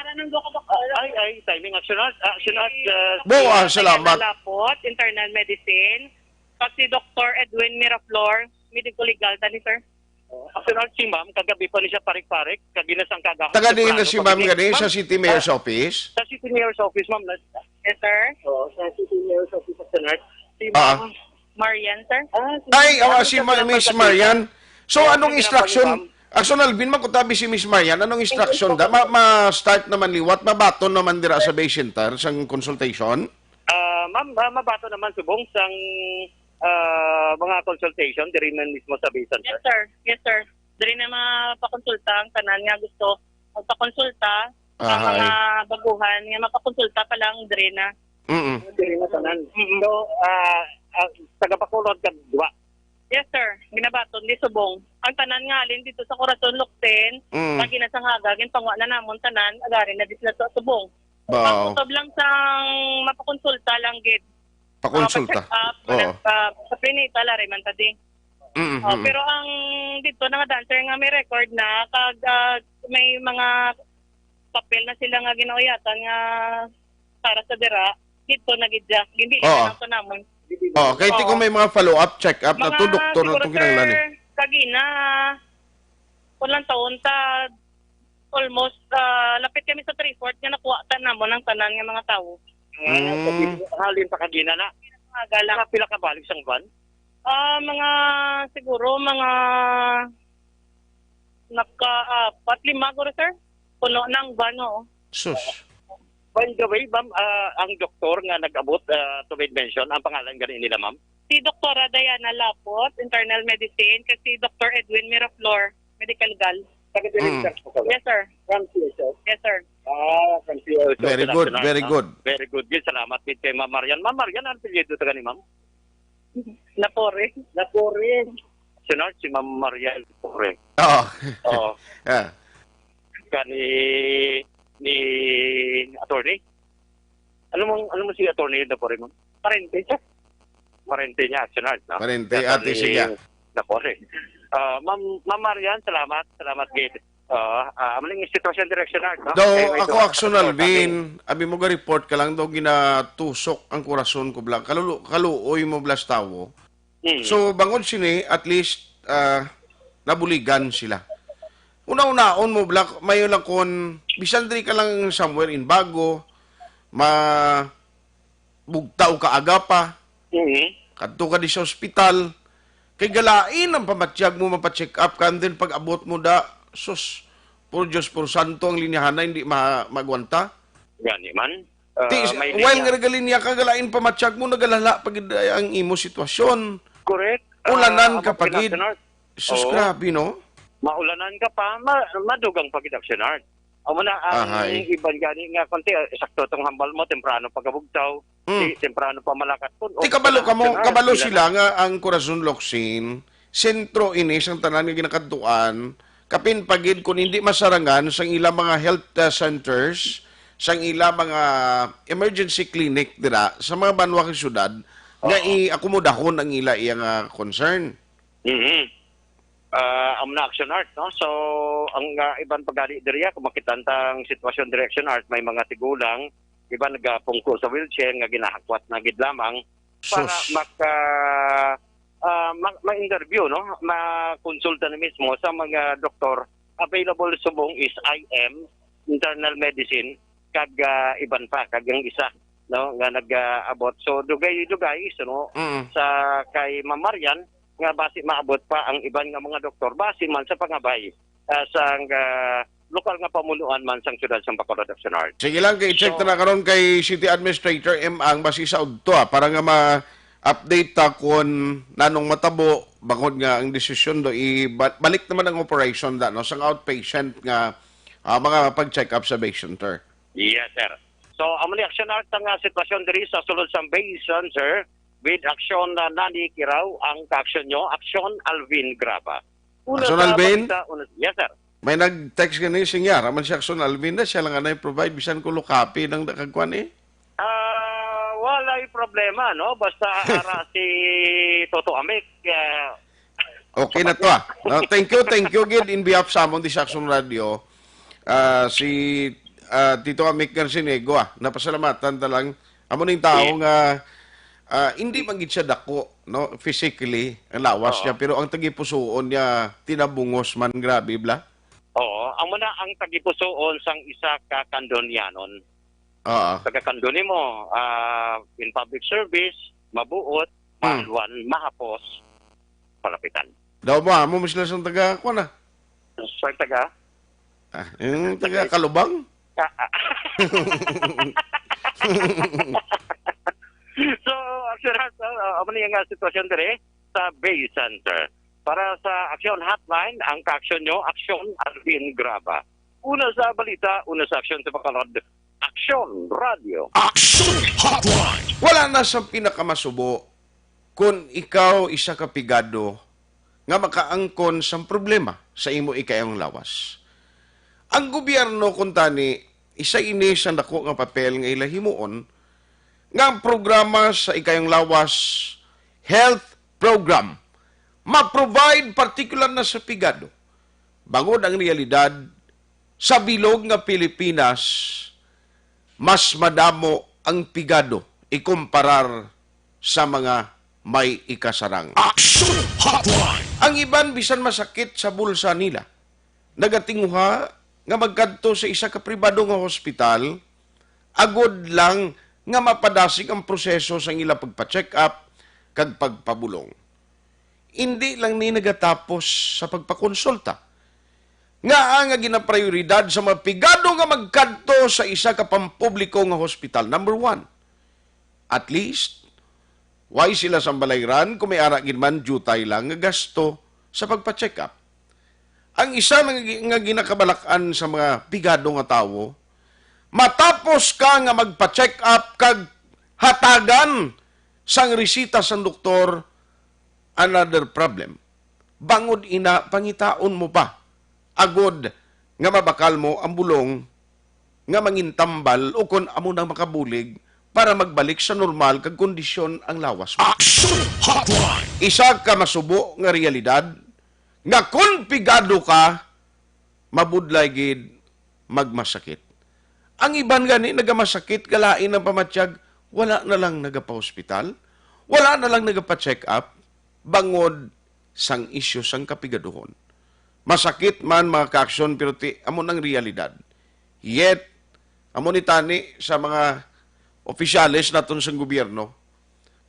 Ay, ay, timing, Action Art, Action Art, uh, Bo, ah, Diana salamat. Lapot, internal medicine. Pag si Doktor Edwin Miraflor, medical legal, tani, sir. Oh, Action Art, si ma'am, kagabi pa ni siya parik-parik, kag ginasang kagahapon Taga diin na temprano si ma'am pagini. Gani? Sa Ma'am, City Mayor's ah, office? Sa City Mayor's office, ma'am, na Yes, sir. Oo, sa City Mayor's office, Action Art. Si Ah. Ma'am Marian, sir. Ah, si Ay, Ma'am, oh, ano si siya Ma-, pinapagkatipan? Miss Marian. So, Yes, anong siya instruction? Pinapagkatipan. Action Alvin, makutabi si Miss Marian. Anong instruction da? Ma-, ma-start naman liwat, mabaton naman dira sa Bay Center sang consultation? Ah, ma'am, ah, mabaton naman subong sang, ah, mga consultation diri man mismo sa Bay Center. Yes, sir. Yes, sir. Diri na mapakonsulta ang tanan nga gusto magpakonsulta, ang Ahay. Mga baguhan nga mapakonsulta pa lang diri na. Mm-mm. Diri na tanan. Mm-mm. So, ah, ah, taga Bacolod ka duwa? Yes, sir. Ginabaton di subong. Ang tanan nga halin dito sa Corazon, Locsin, Mm. lagi na sa Haga, ginpangwa na namon tanan, agari na di sila sa subong. Wow. Ang kutob lang sang mapakonsulta lang gid. Pakonsulta. Mapa-check up, Oo. Mana-, ah, sa prenatal, ari man ta di. Mm, Oh, mm. Pero ang dito na nga dancer nga may record na, kag, ah, may mga papel na sila nga ginauyatan nga para sa dira, dito na gid siya. Hindi Oo. Na lang to namon. Oo, kay ti Oo. Kung may mga follow-up, check-up na to, Mga doktor na siguro, to kinahanglan eh. Sir, kagina, kung lang taon ta, almost, ah, lapit kami sa three-fourth nga nakuha ta namon ang tanan nga mga tawo. Ah, Mm. Halin pa kagina na. Aga lang. Mga pila ka balik sang van? Ah, mga, siguro, mga nakaapat, lima, guro, sir. Puno na ang van, oo. Sus. By the way, ma'am, ah, ang doktor nga nag-abot, ah, to made mention, ang pangalan gani nila, ma'am? Si Doktora Diana Lapot, internal medicine, kag si Doktor Edwin Miraflor, medical gal. Taga Mm. Director po kayo? Yes, sir. From C H S? Yes, sir. Ah, from C H S. Very good, National, very no? Good. Very good. Yes, salamat gid kay Ma'am Marian. Ma'am Marian, ang apelyido ta gani, ma'am? Lapore. Lapore. Sunod si Ma'am Marian Lapore. Oo. Oo. Ah. Kani ni attorney? Ano mong, ano mo si attorney Lapore, ma'am? Parente, sir. Parente niya, Action Art, no? Parente, Kaya ate ni siya. Lapore. Ah, Ma'am, Ma'am Marian, salamat. Salamat gid. Oo, ah, amo ning sitwasyon, Direction Art, no? Daw, Kay may ako, duha ka Action Alvin, abi mo ga report ka lang daw ginatusok ang kurason ko, bla-, kalulo-, kaluoy mo, blas tawo. Mm. So, bangod sini, at least, ah, nabuligan sila. Una-unaon mo, bla, may lang kon, bisan diri ka lang somewhere in Bago, ma-, bugtaw ka aga pa, Mhm. kadto ka di sa ospital, kay galain ang pamatyag mo, mapa-check up ka, and then pag-abot mo da, sus, por Diyos, por santo, ang linyahan na hindi ma-, magwanta. Gani man. Ah, Ti-, may while linya. Nga nagalinya ka, galain pamatyag mo, nagalala pa gid ang imo sitwasyon. Correct. Ulanan Ah, ka pa gid. Sus, Oo. Grabe, no? Maulanan ka pa, ma-, madugang pa gid, Action Art. Amo na ang Ahay. Iban gani nga, kunti, ah, sakto tong hambal mo, temprano pagkabugtaw, Mm. di, temprano pa malakat. Kun Ti, kabalo ka mo, Action Art, kabalo sila sila na. Nga ang Corazon Locsin, sentro ini sang tanan nga ginakadtuan, kapin pa gid kun hindi masarangan sang ilang mga health, ah, centers, sang ilang mga emergency clinic dira sa mga banwa kag syudad nga Oo. I-akomodahon ang ila iya nga concern. Mhm. Ah, amo na, Action Art, no? So, ang, ah, iban pa gani diriya, kung makita ta ang sitwasyon diri, Action Art, may mga tigulang, iban nagapungko sa wheelchair nga ginahakwat na gid lamang para Sus. Maka, ah, ma-, ma-interview, no? Makonsulta na mismo sa mga doktor. Available subong is I M, internal medicine, kag, ah, iban pa, kag ang isa, no, nga nag-aabot. So, dugay-dugay, so, no, Mm. sa kay Ma'am Marian, nga basi maabot pa ang iban nga mga doktor, basi man sa pangabay, ah, sang, ah, lokal nga pamunuan man sang siyudad sang Bacolod, Action Art. Sige lang, kay i-check So, ta na karon kay City Administrator M. Ang basi sa udto, ah, para nga ma-update ta kung nanong matabo, bangod nga ang desisyon do, ibalik naman ang operation da, no, sang outpatient nga, ah, mga pag-check up sa Bay Center. Yes, sir. So, amo ni, Action Art, ang, ah, sitwasyon diri sa sulod sang Bay Center, with Action, ah, Nani Kiraw ang ka-action nyo, Action Alvin Graba. Una Action sa Alvin? Balita, una, yes, sir. May nag-text gani, siya, raman siya, Action Alvin na, siya lang anay provide, bisan ko lokapi nang nakagkuan eh. Ah, walay problema, no? Basta ara si Toto Amik, ah, Okay na to, ah. No, thank you, thank you gid in behalf sa amon di sa Action Radio. Ah, si, ah, Tito Amik Garcinego, ah, napasalamatan ta lang. Amo ning tawo Yes. nga, ah, hindi man gid siya dako, no, physically, ang lawas Oo. niya, pero ang tagipusuon niya, tinabungos man, grabe, bla? Oo, amo na ang tagipusuon sang isa ka Candonianon. Oo. Taga Candoni mo, ah, in public service, mabuot, Hmm. mahalwan, mahapos, palapitan. Daw ba, amo mo sila sang taga, kuwan na? Sa taga? Ah, yung taga Kalubang? Ah, ah. So, actually, sir, uh, amo ni nga sitwasyon dire sa Bay Center. Para sa Aksyon Hotline, ang ka-aksyon nyo, Aksyon Alvin Graba. Una sa balita, una sa aksyon sa Bacolod, Aksyon Radio. Action Hotline. Wala na sa pinakamasubo kung ikaw isa ka pigado nga makaangkon sang problema sa imo ikayong lawas. Ang gobyerno, kuntani, isa ini sa dako nga papel nga ila himuon, nga ang programa sa ikayong lawas, health program, ma-provide partikular na sa pigado. Bangod ang realidad, sa bilog nga Pilipinas, mas madamo ang pigado ikumparar sa mga may ikasarang. Action Hotline. Ang iban bisan masakit sa bulsa nila, nagatinguha nga magkadto sa isa ka pribado nga hospital agod lang nga mapadasig ang proseso sang ila pagpa-check-up kag pagpabulong. Indi lang ni nagatapos sa pagpakonsulta. Ngaa nga ginaprioridad sa mga pigado nga magkadto sa isa ka pampubliko nga hospital? Number one, at least, why sila sang balayran kung may ara gid man diutay lang nga gasto sa pagpa-check-up? Ang isa nga gi-, nga ginakabalak-an sa mga pigado nga tawo, matapos ka nga magpa-check-up kag hatagan sang resita sang doktor, another problem. Bangod ina, pangitaon mo pa, agod nga mabakal mo ang bulong nga mangintambal o kon amo nang makabulig para magbalik sa normal kag kondisyon ang lawas mo. Action Hotline. Isa ka masubo nga realidad nga kon pigado ka, mabudlay gid magmasakit. Ang iban gani nagamasakit, kalain ang pamatyag, wala na lang nagapahospital, wala na lang nagapa-check up, bangod sang isyu sang kapigaduhon. Masakit man, mga kaaksyon, pero ti, amo nang realidad. Yet, amo ni tani sa mga opisyales naton sang gobyerno,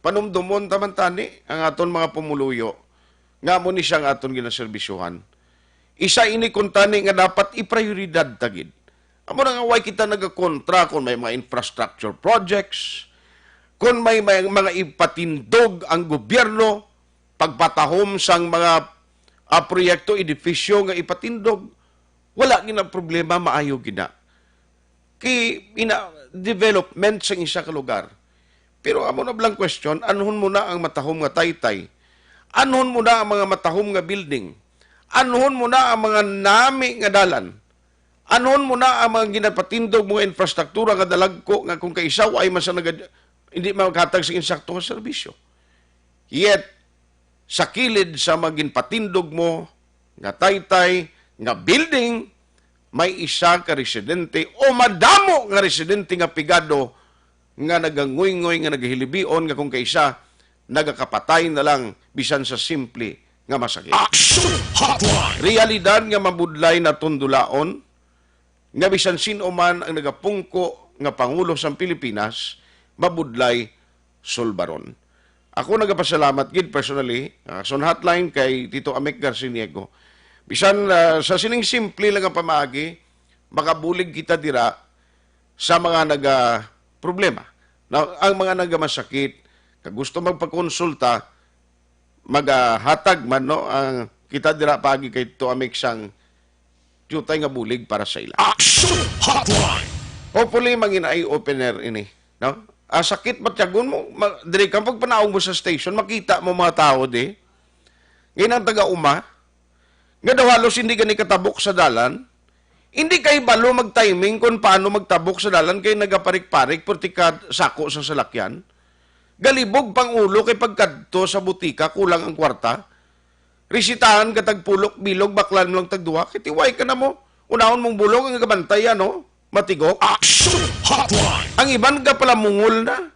panumdomon ta man tani ang aton mga pumuluyo nga amo ni siya nga aton ginaserbisyuhan. Isa ini kuntani nga dapat iprioridad ta gid. Amo na nga way kita nagakontra kung may mga infrastructure projects, kung may, may mga ipatindog ang gobyerno, pagpatahom sang mga, ah, proyekto, edifisyo nga ipatindog, wala gina problema, maayo gina. Kay ina development sang isa ka lugar. Pero amo na blang question, anhon mo na ang matahom nga taytay? Anhon mo na ang mga matahom nga building? Anhon mo na ang mga nami nga dalan? Anhon mo na ang mga ginapatindog mo nga infrastruktura nga dalagko nga kung kaisaw ay masa naga-, hindi maghatag sa insakto nga serbisyo? Yet, sa kilid sa mga ginpatindog mo nga taytay nga building, may isa ka residente o madamo nga residente nga pigado nga naganguynggoy, nga nagahilibion, nga kung kaisa nagakapatay na lang bisan sa simple nga masakit. Action Hotline. Realidad nga mabudlay naton dulaon, nga bisan sin-o man ang nagapungko nga pangulo sang Pilipinas, mabudlay sulbaron. Ako nagapasalamat gid personally, ah, sa hotline kay Tito Amec Garciniego. Bisan, ah, sa sining simple lang nga pamaagi, makabulig kita dira sa mga naga problema. Now, ang mga nagamasakit, kag gusto magpakonsulta, magahatag man, no, ang kita dira paagi kay Tito Amec sang diutay nga bulig para sa ila. Action Hotline. Hopefully, mangin eye-opener ini, no? Ah, sakit matyagon mo, ma-, diri ka pagpanaog mo sa station, makita mo mga tao di. Ngayon ang taga-uma, Nga daw halos hindi gani katabok sa dalan. Hindi kay balo mag-timing kung paano magtabok sa dalan kay nagaparik-parik purti ka sako sa salakyan. Galibog pang ulo kay pagkadto sa butika, kulang ang kwarta. Risitahan ka tag pulok bilog, baklan mo lang tag duha. Kay tiway ka na mo. Unahon mong bulong ang gabantay, ano? Matigok. Action Hotline! Ang iban ka pala mungol na.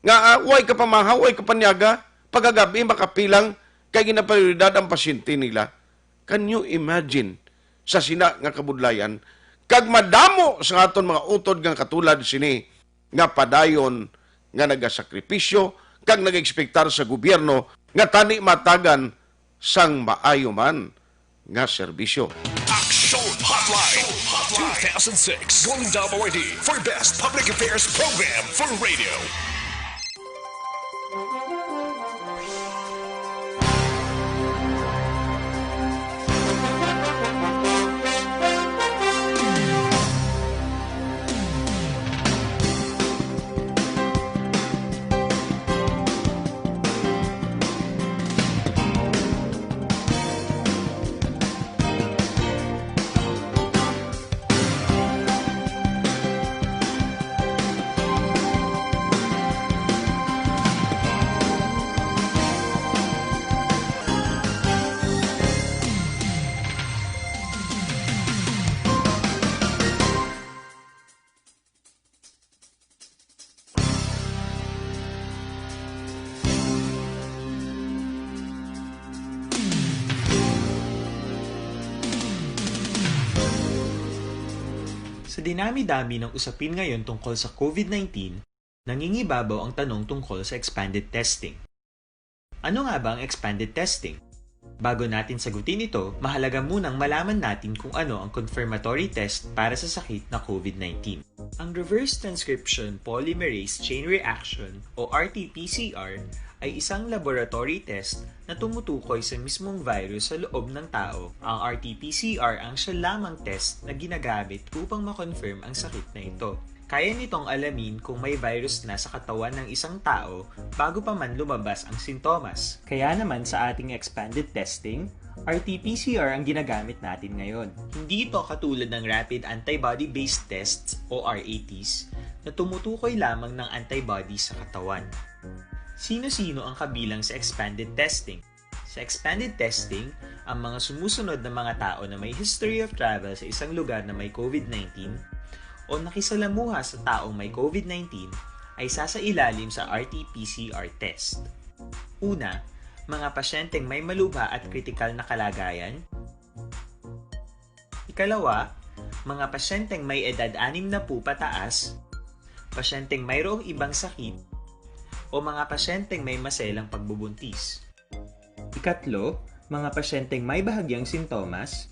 Nga, ah, way ka pamahaw, way ka panyaga. Pagkagabi, makapilang kay ginaprioridad ang pasyente nila. Can you imagine sa sina nga kabudlayan? Kag madamo sa aton mga utod nga katulad sini nga padayon nga nagasakripisyo kag nagaekspektar sa gobyerno nga tani matagan sang maayo man nga serbisyo. Action Hotline two thousand six, Golden Dome Awardee for Best Public Affairs Program for Radio. Sa dinami-dami ng usapin ngayon tungkol sa COVID nineteen, nangingibabaw ang tanong tungkol sa expanded testing. Ano nga ba ang expanded testing? Bago natin sagutin ito, mahalaga munang malaman natin kung ano ang confirmatory test para sa sakit na COVID nineteen. Ang reverse transcription polymerase chain reaction o R T P C R ay isang laboratory test na tumutukoy sa mismong virus sa loob ng tao. Ang R T P C R ang siya lamang test na ginagamit upang ma-confirm ang sakit na ito. Kaya nitong alamin kung may virus na sa katawan ng isang tao bago pa man lumabas ang sintomas. Kaya naman sa ating expanded testing, R T P C R ang ginagamit natin ngayon. Hindi ito katulad ng rapid antibody-based tests o R A Ts na tumutukoy lamang ng antibodies sa katawan. Sino-sino ang kabilang sa expanded testing? Sa expanded testing, ang mga sumusunod na mga tao na may history of travel sa isang lugar na may COVID nineteen o nakisalamuha sa taong may COVID nineteen ay sasailalim sa R T P C R test. Una, mga pasyenteng may malubha at kritikal na kalagayan. Ikalawa, mga pasyenteng may edad anim na po pataas, pasyenteng mayroong ibang sakit, o mga pasyenteng may maselang pagbubuntis. Ikatlo, mga pasyenteng may bahagyang sintomas.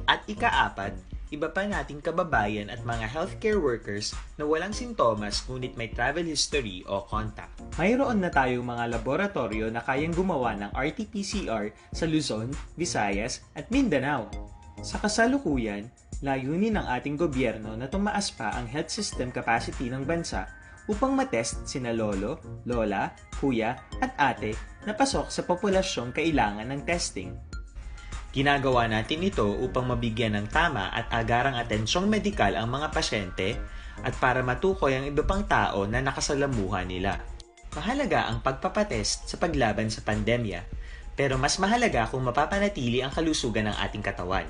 At ikaapat, iba pa nating kababayan at mga healthcare workers na walang sintomas ngunit may travel history o contact. Mayroon na tayong mga laboratoryo na kayang gumawa ng R T P C R sa Luzon, Visayas, at Mindanao. Sa kasalukuyan, layunin ng ating gobyerno na tumaas pa ang health system capacity ng bansa upang matest sina lolo, lola, kuya, at ate na pasok sa populasyong kailangan ng testing. Ginagawa natin ito upang mabigyan ng tama at agarang atensyong medikal ang mga pasyente at para matukoy ang iba pang tao na nakasalamuha nila. Mahalaga ang pagpapatest sa paglaban sa pandemya, pero mas mahalaga kung mapapanatili ang kalusugan ng ating katawan.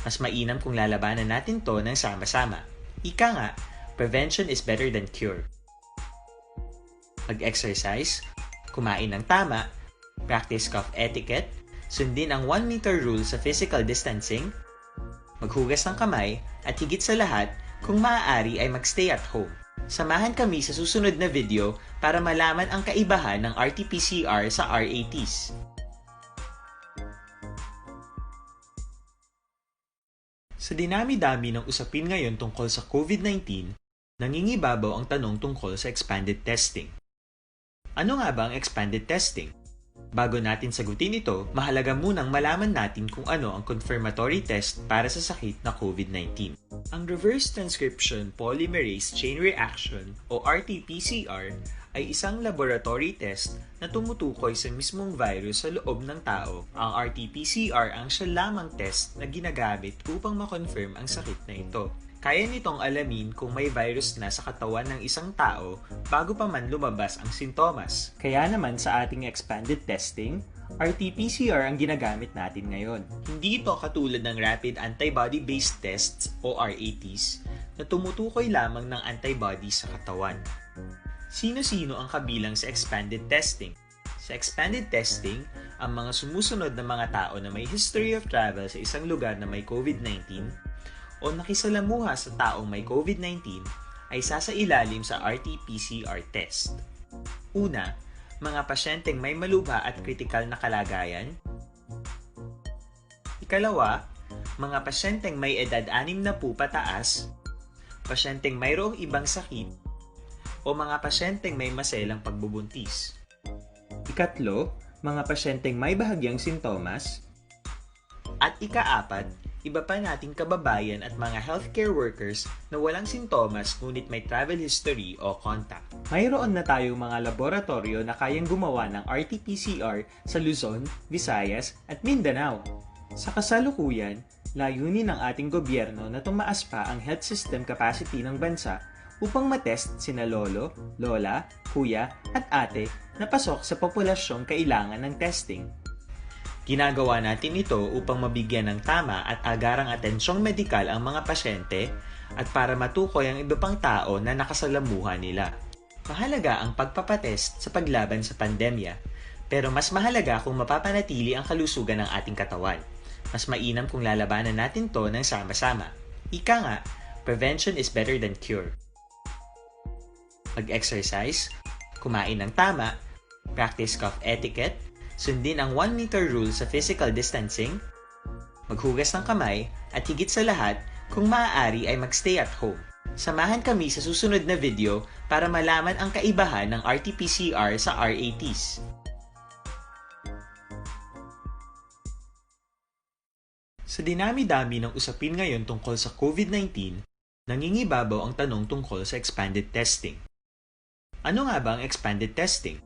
Mas mainam kung lalabanan natin 'to ng sama-sama. Ika nga, prevention is better than cure. Mag-exercise, kumain ng tama, practice cough etiquette, sundin ang one meter rule sa physical distancing, maghugas ng kamay, at higit sa lahat, kung maaari ay mag-stay at home. Samahan kami sa susunod na video para malaman ang kaibahan ng R T P C R sa R A Ts. Sa dinami-dami ng usapin ngayon tungkol sa COVID nineteen, nangingibabaw ang tanong tungkol sa expanded testing. Ano nga ba ang expanded testing? Bago natin sagutin ito, mahalaga munang malaman natin kung ano ang confirmatory test para sa sakit na COVID nineteen. Ang reverse transcription polymerase chain reaction o R T P C R ay isang laboratory test na tumutukoy sa mismong virus sa loob ng tao. Ang R T P C R ang siya lamang test na ginagamit upang ma-confirm ang sakit na ito. Kaya nitong alamin kung may virus na sa katawan ng isang tao bago pa man lumabas ang sintomas. Kaya naman sa ating expanded testing, R T P C R ang ginagamit natin ngayon. Hindi ito katulad ng rapid antibody-based tests o R A Ts na tumutukoy lamang ng antibody sa katawan. Sino-sino ang kabilang sa expanded testing? Sa expanded testing, ang mga sumusunod na mga tao na may history of travel sa isang lugar na may COVID nineteen o nakisalamuha sa taong may COVID nineteen ay sasailalim sa R T P C R test. Una, mga pasyenteng may malubha at kritikal na kalagayan. Ikalawa, mga pasyenteng may edad anim na po pataas, pasyenteng mayroong ibang sakit, o mga pasyenteng may maselang pagbubuntis. Ikatlo, mga pasyenteng may bahagyang sintomas. At ikaapat, iba pa nating kababayan at mga healthcare workers na walang sintomas ngunit may travel history o contact. Mayroon na tayong mga laboratoryo na kayang gumawa ng R T P C R sa Luzon, Visayas, at Mindanao. Sa kasalukuyan, layunin ng ating gobyerno na tumaas pa ang health system capacity ng bansa upang matest sina lolo, lola, kuya, at ate na pasok sa populasyong kailangan ng testing. Ginagawa natin ito upang mabigyan ng tama at agarang atensyong medikal ang mga pasyente at para matukoy ang iba pang tao na nakasalamuha nila. Mahalaga ang pagpapatest sa paglaban sa pandemya, pero mas mahalaga kung mapapanatili ang kalusugan ng ating katawan. Mas mainam kung lalabanan natin to ng sama-sama. Ika nga, prevention is better than cure. Mag-exercise, kumain ng tama, practice cough etiquette, sundin ang one meter rule sa physical distancing, maghugas ng kamay, at higit sa lahat, kung maaari ay mag-stay at home. Samahan kami sa susunod na video para malaman ang kaibahan ng R T P C R sa R A Ts. Sa dinami-dami ng usapin ngayon tungkol sa COVID nineteen, nangingibabaw ang tanong tungkol sa expanded testing. Ano nga ba ang expanded testing?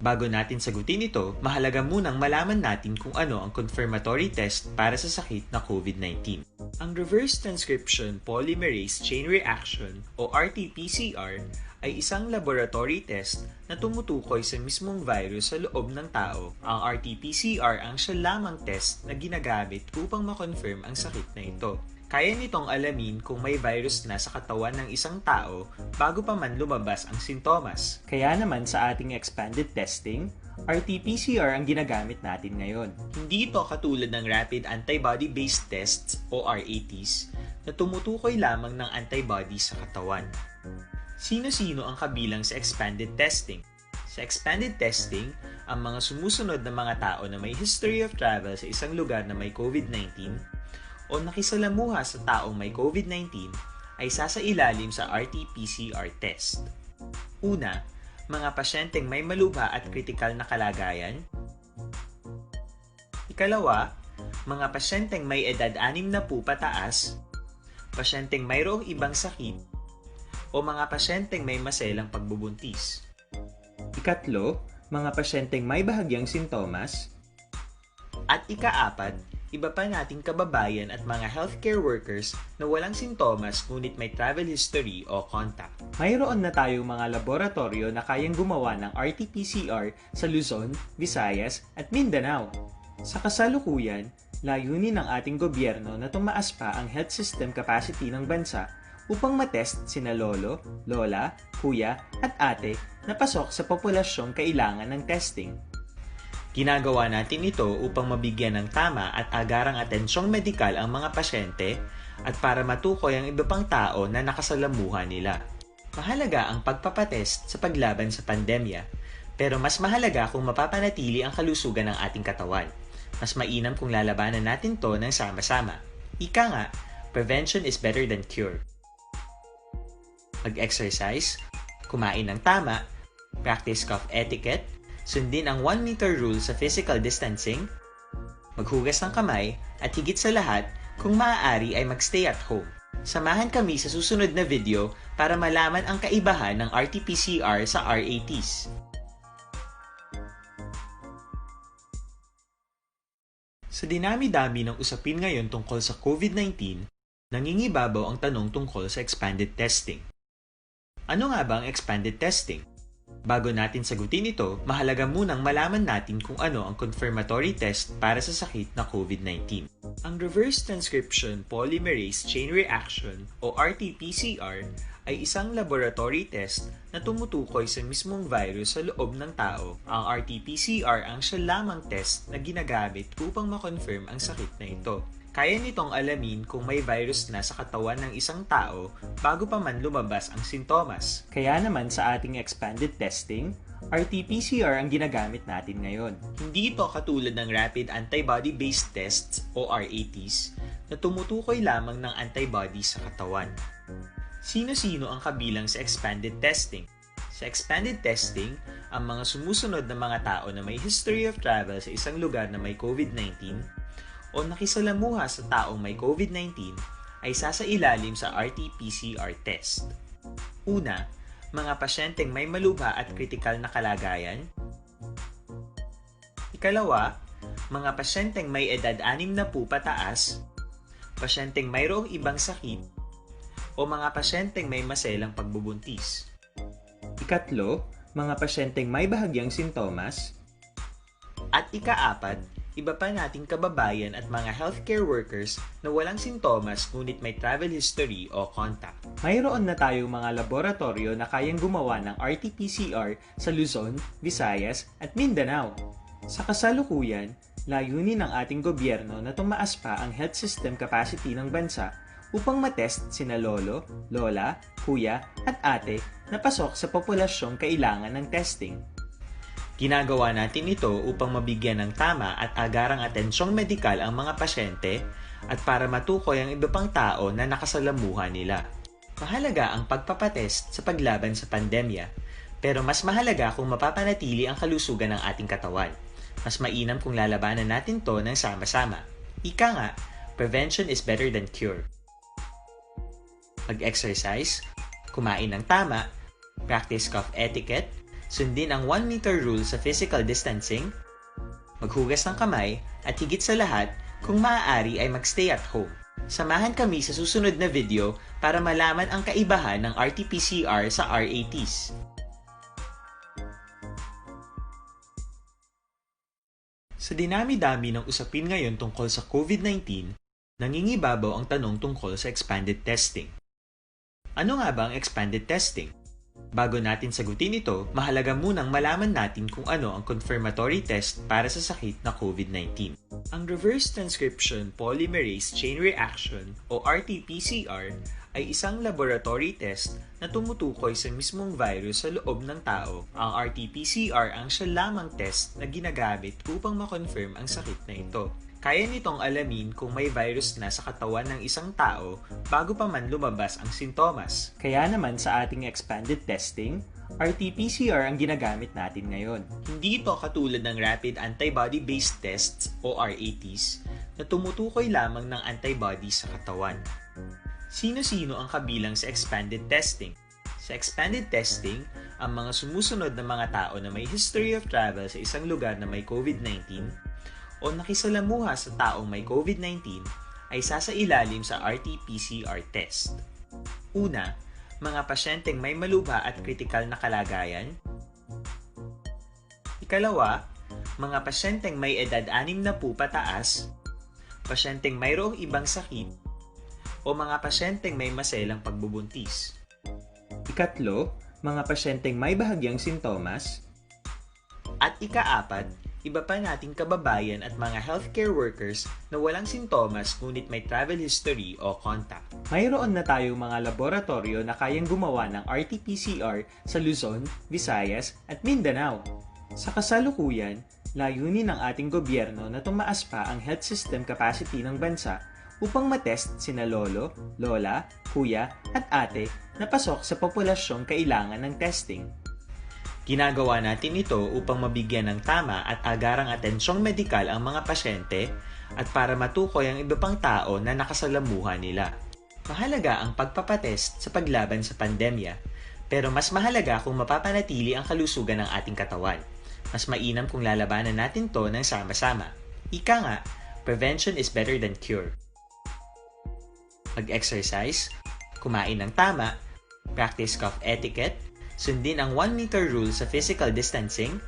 Bago natin sagutin ito, mahalaga munang malaman natin kung ano ang confirmatory test para sa sakit na COVID nineteen. Ang reverse transcription polymerase chain reaction o R T P C R ay isang laboratory test na tumutukoy sa mismong virus sa loob ng tao. Ang R T P C R ang siya lamang test na ginagamit upang ma-confirm ang sakit na ito. Kaya nitong alamin kung may virus na sa katawan ng isang tao bago pa man lumabas ang sintomas. Kaya naman sa ating expanded testing, R T P C R ang ginagamit natin ngayon. Hindi ito katulad ng rapid antibody-based tests o R A Ts na tumutukoy lamang ng antibody sa katawan. Sino-sino ang kabilang sa expanded testing? Sa expanded testing, ang mga sumusunod na mga tao na may history of travel sa isang lugar na may COVID nineteen o nakisalamuha sa taong may COVID nineteen ay sasailalim sa R T P C R test. Una, mga pasyenteng may malubha at kritikal na kalagayan. Ikalawa, mga pasyenteng may edad anim na po pataas, pasyenteng mayroong ibang sakit, o mga pasyenteng may maselang pagbubuntis. Ikatlo, mga pasyenteng may bahagyang sintomas. At ikaapat, iba pa nating kababayan at mga healthcare workers na walang sintomas ngunit may travel history o contact. Mayroon na tayong mga laboratoryo na kayang gumawa ng R T P C R sa Luzon, Visayas, at Mindanao. Sa kasalukuyan, layunin ng ating gobyerno na tumaas pa ang health system capacity ng bansa upang matest sina lolo, lola, kuya, at ate na pasok sa populasyong kailangan ng testing. Ginagawa natin ito upang mabigyan ng tama at agarang atensyong medikal ang mga pasyente at para matukoy ang iba pang tao na nakasalamuha nila. Mahalaga ang pagpapatest sa paglaban sa pandemya, pero mas mahalaga kung mapapanatili ang kalusugan ng ating katawan. Mas mainam kung lalabanan natin to ng sama-sama. Ika nga, prevention is better than cure. Mag-exercise, kumain ng tama, practice cough etiquette, sundin ang one meter rule sa physical distancing, maghugas ng kamay, at higit sa lahat, kung maaari ay mag-stay at home. Samahan kami sa susunod na video para malaman ang kaibahan ng R T P C R sa R A Ts. Sa dinami-dami ng usapin ngayon tungkol sa COVID nineteen, nangingibabaw ang tanong tungkol sa expanded testing. Ano nga ba ang expanded testing? Bago natin sagutin ito, mahalaga munang malaman natin kung ano ang confirmatory test para sa sakit na COVID nineteen. Ang reverse transcription polymerase chain reaction o R T P C R ay isang laboratory test na tumutukoy sa mismong virus sa loob ng tao. Ang R T P C R ang siya lamang test na ginagamit upang ma-confirm ang sakit na ito. Kaya nitong alamin kung may virus na sa katawan ng isang tao bago pa man lumabas ang sintomas. Kaya naman sa ating expanded testing, R T P C R ang ginagamit natin ngayon. Hindi ito katulad ng rapid antibody-based tests o R A Ts na tumutukoy lamang ng antibodies sa katawan. Sino-sino ang kabilang sa expanded testing? Sa expanded testing, ang mga sumusunod na mga tao na may history of travel sa isang lugar na may COVID nineteen o nakisalamuha sa taong may COVID nineteen ay sasailalim sa R T P C R test. Una, mga pasyenteng may malubha at kritikal na kalagayan. Ikalawa, mga pasyenteng may edad anim na po pataas, pasyenteng mayroong ibang sakit, o mga pasyenteng may maselang pagbubuntis. Ikatlo, mga pasyenteng may bahagyang sintomas. At ikaapat, iba pa nating kababayan at mga healthcare workers na walang sintomas ngunit may travel history o contact. Mayroon na tayong mga laboratoryo na kayang gumawa ng R T P C R sa Luzon, Visayas, at Mindanao. Sa kasalukuyan, layunin ng ating gobyerno na tumaas pa ang health system capacity ng bansa upang matest sina lolo, lola, kuya, at ate na pasok sa populasyong kailangan ng testing. Ginagawa natin ito upang mabigyan ng tama at agarang atensyong medikal ang mga pasyente at para matukoy ang iba pang tao na nakasalamuha nila. Mahalaga ang pagpapatest sa paglaban sa pandemya, pero mas mahalaga kung mapapanatili ang kalusugan ng ating katawan. Mas mainam kung lalabanan natin to ng sama-sama. Ika nga, prevention is better than cure. Mag-exercise, kumain ng tama, practice cough etiquette, sundin ang one meter rule sa physical distancing, maghugas ng kamay, at higit sa lahat, kung maaari ay mag-stay at home. Samahan kami sa susunod na video para malaman ang kaibahan ng R T P C R sa R A Ts. Sa dinami-dami ng usapin ngayon tungkol sa COVID nineteen, nangingibabaw ang tanong tungkol sa expanded testing. Ano nga ba ang expanded testing? Bago natin sagutin ito, mahalaga munang malaman natin kung ano ang confirmatory test para sa sakit na COVID nineteen. Ang reverse transcription polymerase chain reaction o R T P C R ay isang laboratory test na tumutukoy sa mismong virus sa loob ng tao. Ang R T P C R ang siya lamang test na ginagamit upang ma-confirm ang sakit na ito. Kaya nitong alamin kung may virus na sa katawan ng isang tao bago pa man lumabas ang sintomas. Kaya naman sa ating expanded testing, R T P C R ang ginagamit natin ngayon. Hindi ito katulad ng rapid antibody-based tests o R A Ts na tumutukoy lamang ng antibodies sa katawan. Sino-sino ang kabilang sa expanded testing? Sa expanded testing, ang mga sumusunod na mga tao na may history of travel sa isang lugar na may COVID nineteen o nakisalamuha sa taong may COVID nineteen ay sasailalim sa R T P C R test. Una, mga pasyenteng may malubha at kritikal na kalagayan. Ikalawa, mga pasyenteng may edad anim na po pataas, pasyenteng mayroong ibang sakit, o mga pasyenteng may maselang pagbubuntis. Ikatlo, mga pasyenteng may bahagyang sintomas. At ikaapat, iba pa nating kababayan at mga healthcare workers na walang sintomas ngunit may travel history o contact. Mayroon na tayong mga laboratorio na kayang gumawa ng R T P C R sa Luzon, Visayas, at Mindanao. Sa kasalukuyan, layunin ng ating gobyerno na tumaas pa ang health system capacity ng bansa upang matest sina lolo, lola, kuya, at ate na pasok sa populasyong kailangan ng testing. Ginagawa natin ito upang mabigyan ng tama at agarang atensyong medikal ang mga pasyente at para matukoy ang iba pang tao na nakasalamuha nila. Mahalaga ang pagpapatest sa paglaban sa pandemya, pero mas mahalaga kung mapapanatili ang kalusugan ng ating katawan. Mas mainam kung lalabanan natin to ng sama-sama. Ika nga, prevention is better than cure. Mag-exercise, kumain ng tama, practice cough etiquette, sundin ang one meter rule sa physical distancing,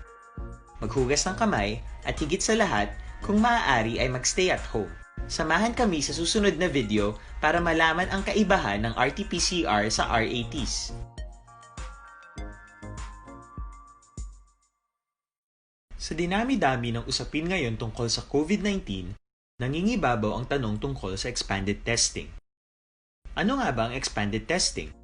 maghugas ng kamay, at higit sa lahat, kung maaari ay mag-stay at home. Samahan kami sa susunod na video para malaman ang kaibahan ng R T P C R sa R A Ts. Sa dinami-dami ng usapin ngayon tungkol sa COVID nineteen, nangingibabaw ang tanong tungkol sa expanded testing. Ano nga ba ang expanded testing?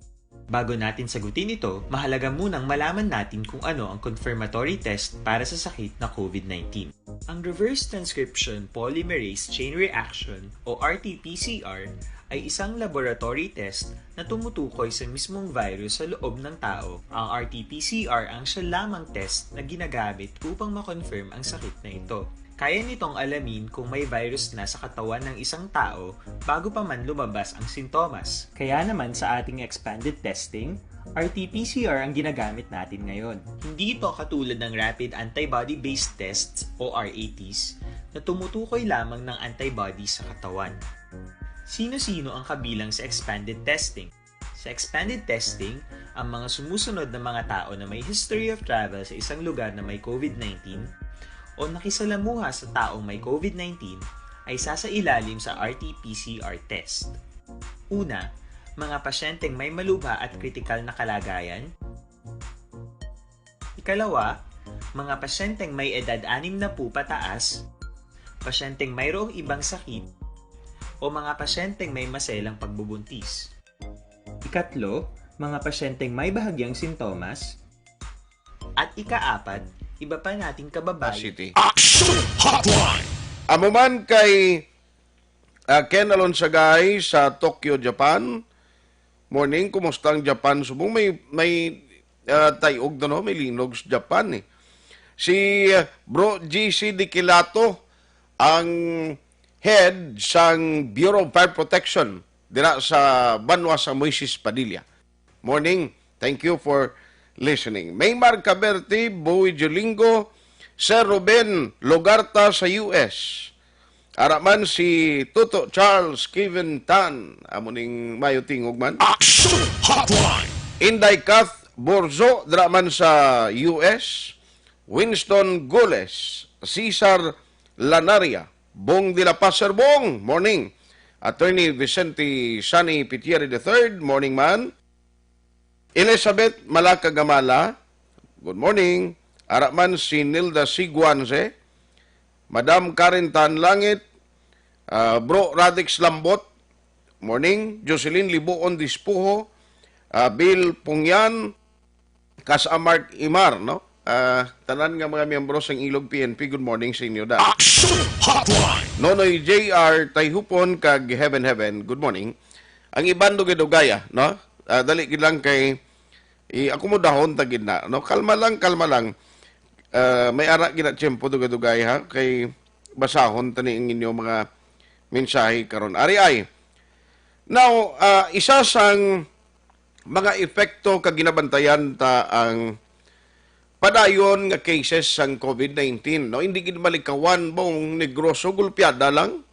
Bago natin sagutin ito, mahalaga munang malaman natin kung ano ang confirmatory test para sa sakit na COVID nineteen. Ang reverse transcription polymerase chain reaction o R T P C R ay isang laboratory test na tumutukoy sa mismong virus sa loob ng tao. Ang R T P C R ang siya lamang test na ginagamit upang ma-confirm ang sakit na ito. Kaya nitong alamin kung may virus na sa katawan ng isang tao bago pa man lumabas ang sintomas. Kaya naman sa ating expanded testing, R T P C R ang ginagamit natin ngayon. Hindi ito katulad ng rapid antibody-based tests o R A Ts na tumutukoy lamang ng antibodies sa katawan. Sino-sino ang kabilang sa expanded testing? Sa expanded testing, ang mga sumusunod na mga tao na may history of travel sa isang lugar na may COVID nineteen o nakisalamuha sa taong may COVID nineteen ay sasailalim sa R T P C R test. Una, mga pasyenteng may malubha at kritikal na kalagayan. Ikalawa, mga pasyenteng may edad anim na po pataas, pasyenteng mayroong ibang sakit, o mga pasyenteng may maselang pagbubuntis. Ikatlo, mga pasyenteng may bahagyang sintomas. At ikaapat, iba pa nating kababayan. City. Action Hotline! Amo man kay, ah, Ken Alonsagay sa Tokyo, Japan. Morning, kumusta ang Japan subong? May, may, ah, tayog na, no? May linog sa Japan, eh. Si, ah, Bro G C Diquilato, ang head sang Bureau of Fire Protection dira sa banwa sa Moises Padilla. Morning. Thank you for listening. Maymar Caberte, Boy Jolingo, Sir Ruben Logarta sa U S. Ara man si Tuto Charles Kevin Tan, amo ning mayo tingog man. Action Hotline! Inday Kath Borzo, dira man sa U S. Winston Gules, Cesar Lanaria, Bong de la Paz, Sir Bong, morning. Attorney Vicente Sani Pitieri the third, morning man. Elizabeth Malacagamala, good morning. Ara man si Nilda Siguanze, Madam Karen Tan Langit, ah, Bro Radix Lambot, morning. Jocelyn Libuon Dispuho, ah, Bill Pungyan, Kas Amark Imar, no? Ah, tanan nga mga miyembro sang Ilog P N P, good morning sa inyo da. Action Hotline! Nonoy J R Tayhupon kag Heaven Heaven, good morning. Ang iban dugay-dugaya, no? Ah, dali gid lang kay i-akomodahon ta gid na, no? Kalma lang, kalma lang. Ah, may ara gid na tiyempo dugay-dugay, ha, kay basahon ta ni ang inyo mga mensahe karon. Ari ay. Now, ah, isa sang mga epekto kag ginabantayan ta ang padayon nga cases sang COVID nineteen, no? Hindi gid malikawan, Bong, Negros gulpiada lang.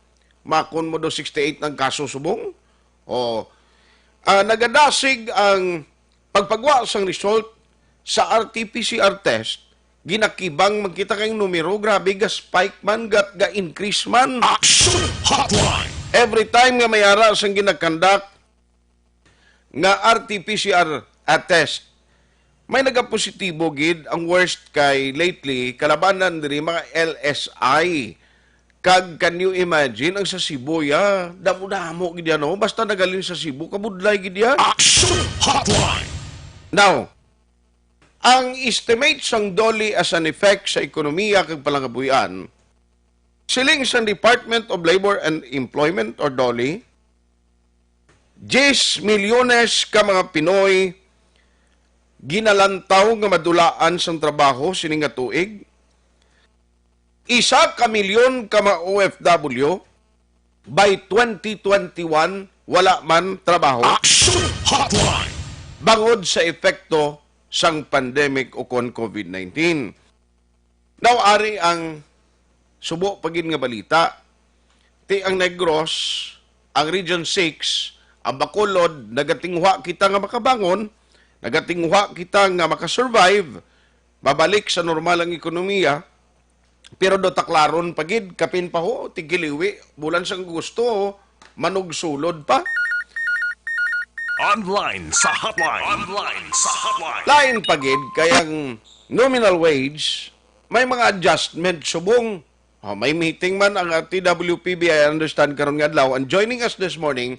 Makon mo do sixty-eight ang kaso subong. O, ah, nagadasig ang pagpagwa sang result sa R T P C R test. Ginakibang man kita kay numero, grabe, ga-spike man, ga-, ga-increase man. Action Hotline! Every time nga may ara sang ginakandak nga R T P C R, ah, test, may nagapositibo gid. Ang worst kay lately, kalabanan diri mga L S I. Kag can you imagine ang sa Cebu, ya? Damo-damo gid yan, no? Basta nagalin sa Cebu, kabudlay gid ya. Action Hotline! Now, ang estimate sang DOLE as an effect sa ekonomiya kag palangabuhian, siling sang Department of Labor and Employment or DOLE, diyes milyones ka mga Pinoy ginalantaw nga madulaan sang trabaho sini nga tuig. Isa ka milyon ka mga O F W by twenty twenty-one, wala man trabaho. Action Hotline. Bangod sa epekto sang pandemic ukon COVID nineteen. Now, ari ang subo pa gid nga balita. Ti ang Negros, ang Region six, ang Bacolod, nagatinguha kita nga makabangon, nagatinguha kita nga makasurvive, mabalik sa normal ang ekonomiya, pero do taklaron pa gid, kapin pa ho, tigiliwi, bulan sang Agosto, manugsulod pa. Online sa hotline. Online sa hotline. Lain pa gid kay ang nominal wage, may mga adjustment subong. Oh, may meeting man ang, ah, T W P B, I understand, karon nga adlaw. And joining us this morning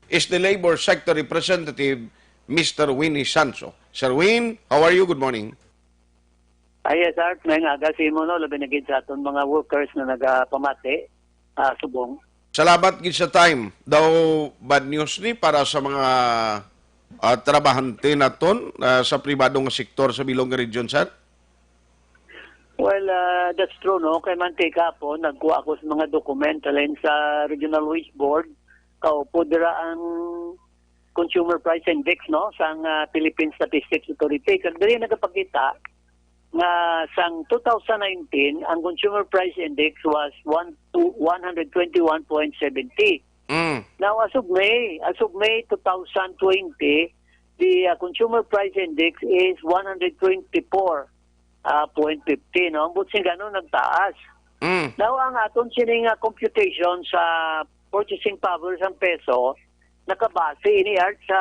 is the Labor Sector Representative, Mister Winnie Sanso. Sir Win, how are you? Good morning. Ah, yes, Art. May nga aga sa imo, no? Labi na gid sa aton mga workers na nagapamati, ah, subong. Salamat gid sa time. Daw bad news ni para sa mga, ah, trabahante naton, ah, sa pribado nga sektor sa bilog nga region, sir? Well, ah, that's true, no? Kay man, kay kahapon, nagkuha ako sa mga dokumento halin sa Regional Wage Board. Kaupo dira ang Consumer Price Index, no, sang, ah, Philippine Statistics Authority. Kag diri nagapakita nga sang two thousand nineteen, ang Consumer Price Index was one to one hundred twenty-one point seventy. Mm. Now, as of May, as of May two thousand twenty, the, uh, Consumer Price Index is one hundred twenty-four, uh, point fifty, no? Ang buot sing ganun, nagtaas. Mm. Now, ang aton sining, uh, computation sa purchasing power sang peso, nakabase ini, Art, sa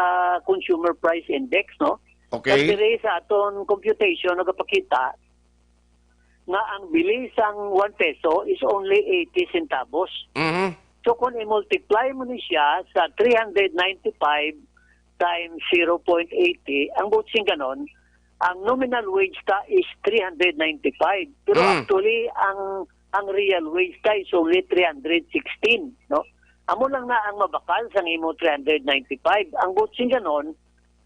Consumer Price Index, no? Okay. Kag diri sa aton computation, nagapakita nga ang bili sang one peso is only eighty centavos. Mhm. So, kung i-multiply mo ni siya sa three hundred ninety-five times zero point eighty, ang buot sing ganon, ang nominal wage ta is three hundred ninety-five. Pero Mm. actually, ang, ang real wage ta is only three hundred sixteen, no? Amo lang na ang mabakal sang imo three hundred ninety-five. Ang buot sing ganon,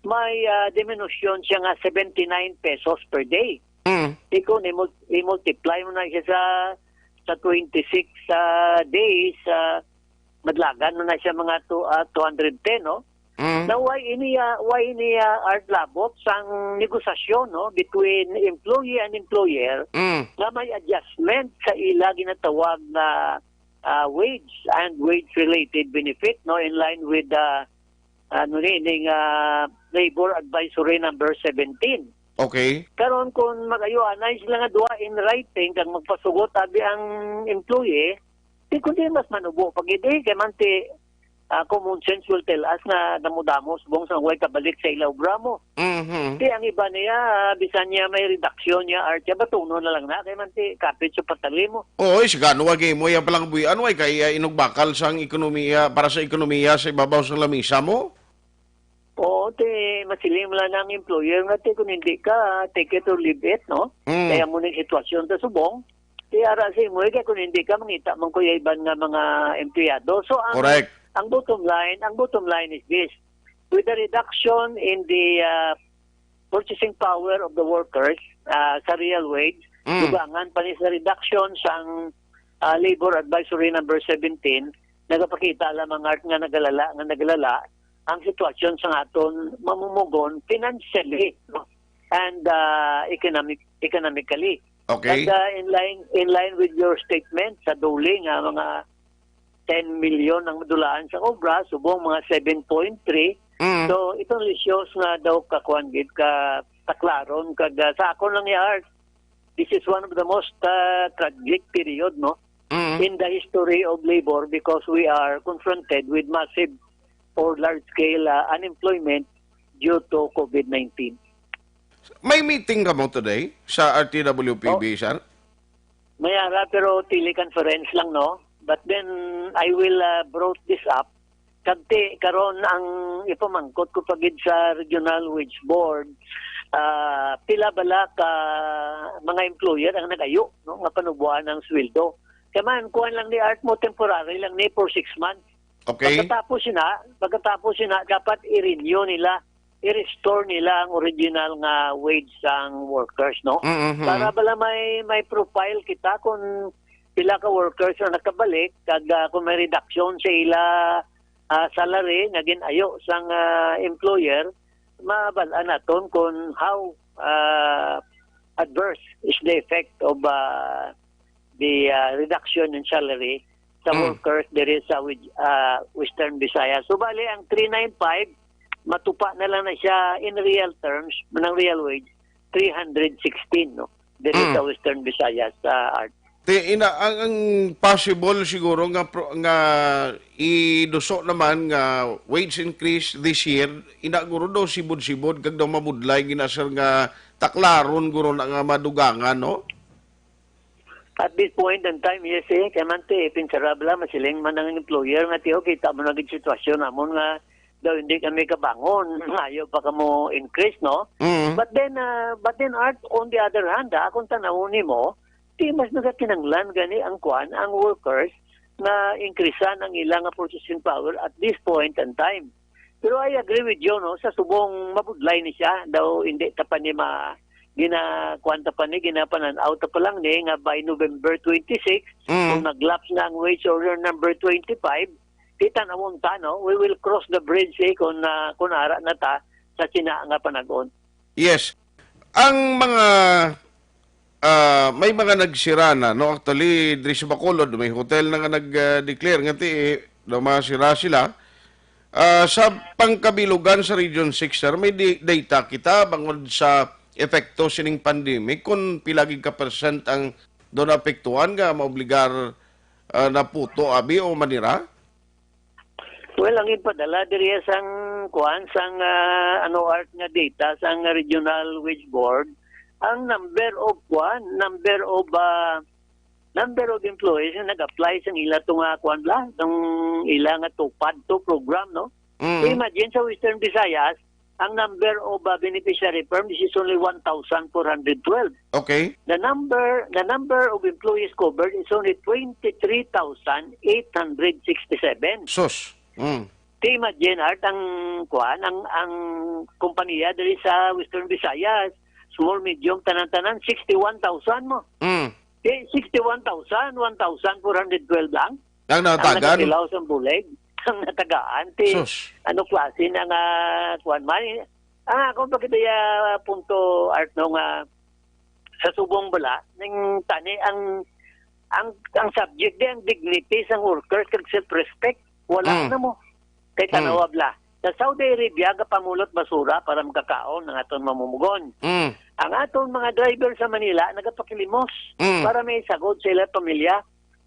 may, ah, diminution siya nga seventy-nine pesos per day. Mm. Di kung i-mul-, i-multiply mo na siya sa, sa twenty-six, ah, days, ah, madlagan mo na siya mga two, ah, two hundred ten, no? Mm. Now, why ini, ah, why ini, ah, Art, labot sang negosasyon, no, between employee and employer Mm. nga may adjustment sa ila ginatawag nga, ah, wage and wage-related benefit, no, in line with the, ano ni, ning, ah, Labor Advisory Number seventeen. Okay. Karon, kung mag-ayo anay sila nga duha in writing kag magpasugot abi ang employee, di kundi mas manubo pa gid, eh, kay man ti, ah, common sense will tell us nga damo-damo subong sang way kabalik sa ila obra mo. Mhm. Di ang iba niya, ah, bisan niya may reduction niya, Art, siya batunon na lang na, kay man ti kapit sa patali mo. Oo, eh, sigano wa gimo iya palangbuy-an, way kay, ah, inugbakal sang ekonomiya, para sa ekonomiya sa ibabaw sang lamisa mo? Oo, ti, masiling mo lang ang employer nga, ti, kung hindi ka, take it or leave it, no? Mm. Kaya mo ning sitwasyon sa subong, ti, ara sa imo, eh, kaya kung hindi ka, mangita man ko ya iban nga mga empleyado. So, ang, Correct. ang bottom line, ang bottom line is this. With the reduction in the, uh, purchasing power of the workers, uh, sa real wage, Mm. dugangan pa ni sa reduction sang, uh, Labor Advisory Number seventeen, nagapakita lamang, Art, nga nagalala, nga nagalala ang sitwasyon sa aton mamumugon financially, no? And, uh, economic-, economically. Okay. And, uh, in line, in line with your statement sa DOLE nga mga ten million ang madulaan sa obra, subong mga seven point three. Mm. So, itong lisyoso nga daw kakuan gid, ka taklaron, kag, uh, sa akon lang ya, Art, this is one of the most, uh, tragic period, no? Mm. In the history of labor because we are confronted with massive or large-scale, uh, unemployment due to COVID nineteen. May meeting kamo today sa R T W P B, Oh. sir? May ara, pero teleconference lang, no? But then, I will, uh, brought this up. Kag ti, karon ang ipamangkot ko pa gid sa Regional Wage Board, ah, pila bala ka mga employer ang nag-ayo, no, nga panuboan ang sweldo? Kay man, kuwan lang ni, Art, mo, temporary lang ni for six months. Okay. Pagkatapos sina, pagkatapos sina, dapat i-renew nila, i-restore nila ang original nga wage sang workers, no? Mm-hmm. Para bala may, may profile kita kung pila ka workers ang nakabalik, kag, ah, kung may reduction sa ila, ah, salary nga gin-ayo sang, ah, employer, mabal-an naton kung how, ah, adverse is the effect of, ah, the, ah, reduction in salary sa Mm. workers diri sa Wi-, ah, Western Visayas. So, bali, ang three nine five, matupa na lang na siya in real terms, manang real wage, three hundred sixteen, no? Diri Mm. sa Western Visayas, sa Art. Ti, ina, ang, ang possible siguro nga pro-, nga iduso naman nga wage increase this year, ina guro daw sibod-sibod kag daw mabudlay gina, sir, nga taklaron guro na nga madugangan, no? At this point in time, yes, eh, kay man ti, pinsarabla, masiling man ang employer nga, "Tiyo, kita mo na gid sitwasyon namon nga daw hindi kami kabangon, ngayo pa kamo increase, no?" Mm. But then, ah, but then, Art, on the other hand, ah, kung tanawon nimo, ti mas nagakinahanglan gani ang kwan, ang workers na increasean ang ilang purchasing power at this point in time. Pero I agree with you, no, sa subong mabudlay ni siya, daw hindi ta pa ni ma-, gina-, kwan ta pa ni, ginapanan-aw ta pa lang ni, nga by November twenty-six, Mm. kung nag-lapse na ang wage order number twenty-five, kita na ta, no? We will cross the bridge, eh, kung, ah, kung ara na ta sa sina nga panag-on. Yes. Ang mga, ah, may mga nagsira na, no? Actually, diri sa Bacolod, may hotel na nga nag-, ah, declare nga ti, eh, daw masira sila. Ah, sa pangkabilugan sa Region six, sir, may di-, data kita bangod sa epekto sining pandemic, kung pila gid ka percent ang daw naapektuhan nga maobligar, ah, naputo abi o manira? Well, ang ipadala diri sang kuan, sang, ah, ano, Art, nga data sang Regional Wage Board, ang number of kuan, number of, ah, number of employees nga nag-apply sang ila to nga kuan bla, tong ila nga TUPAD to program, no? Mm. Imagine sa Western Visayas, ang number of, ah, beneficiary firms is only one thousand four hundred twelve. Okay. The number, the number of employees covered is only twenty-three thousand eight hundred sixty-seven. Sus. Mm. Ti imagine, Art, ang kuan, ang, ang kompanya diri sa Western Visayas, small, medium, tanan-tanan, sixty-one thousand mo. Mm. Eh, sixty-one thousand, one thousand four hundred twelve lang. Ang ang natagan? Nagatilaw sa bulig, ang natagaan, ti, Sus. Ano klase na nga, kuwan man, eh. Ang akong pagkidaya punto, Art, no, nga sa subong bala, ning tani, ang, ang, ang subject di, ang dignity sang workers kag self-respect, wala Mm. na mo. Kay Mm. tanawa bala, sa Saudi Arabia, gapamulot basura para makakaon ang aton mamumugon. Mm. Ang aton mga driver sa Manila, nagapakilimos Mm. para may sagod sa ilang pamilya.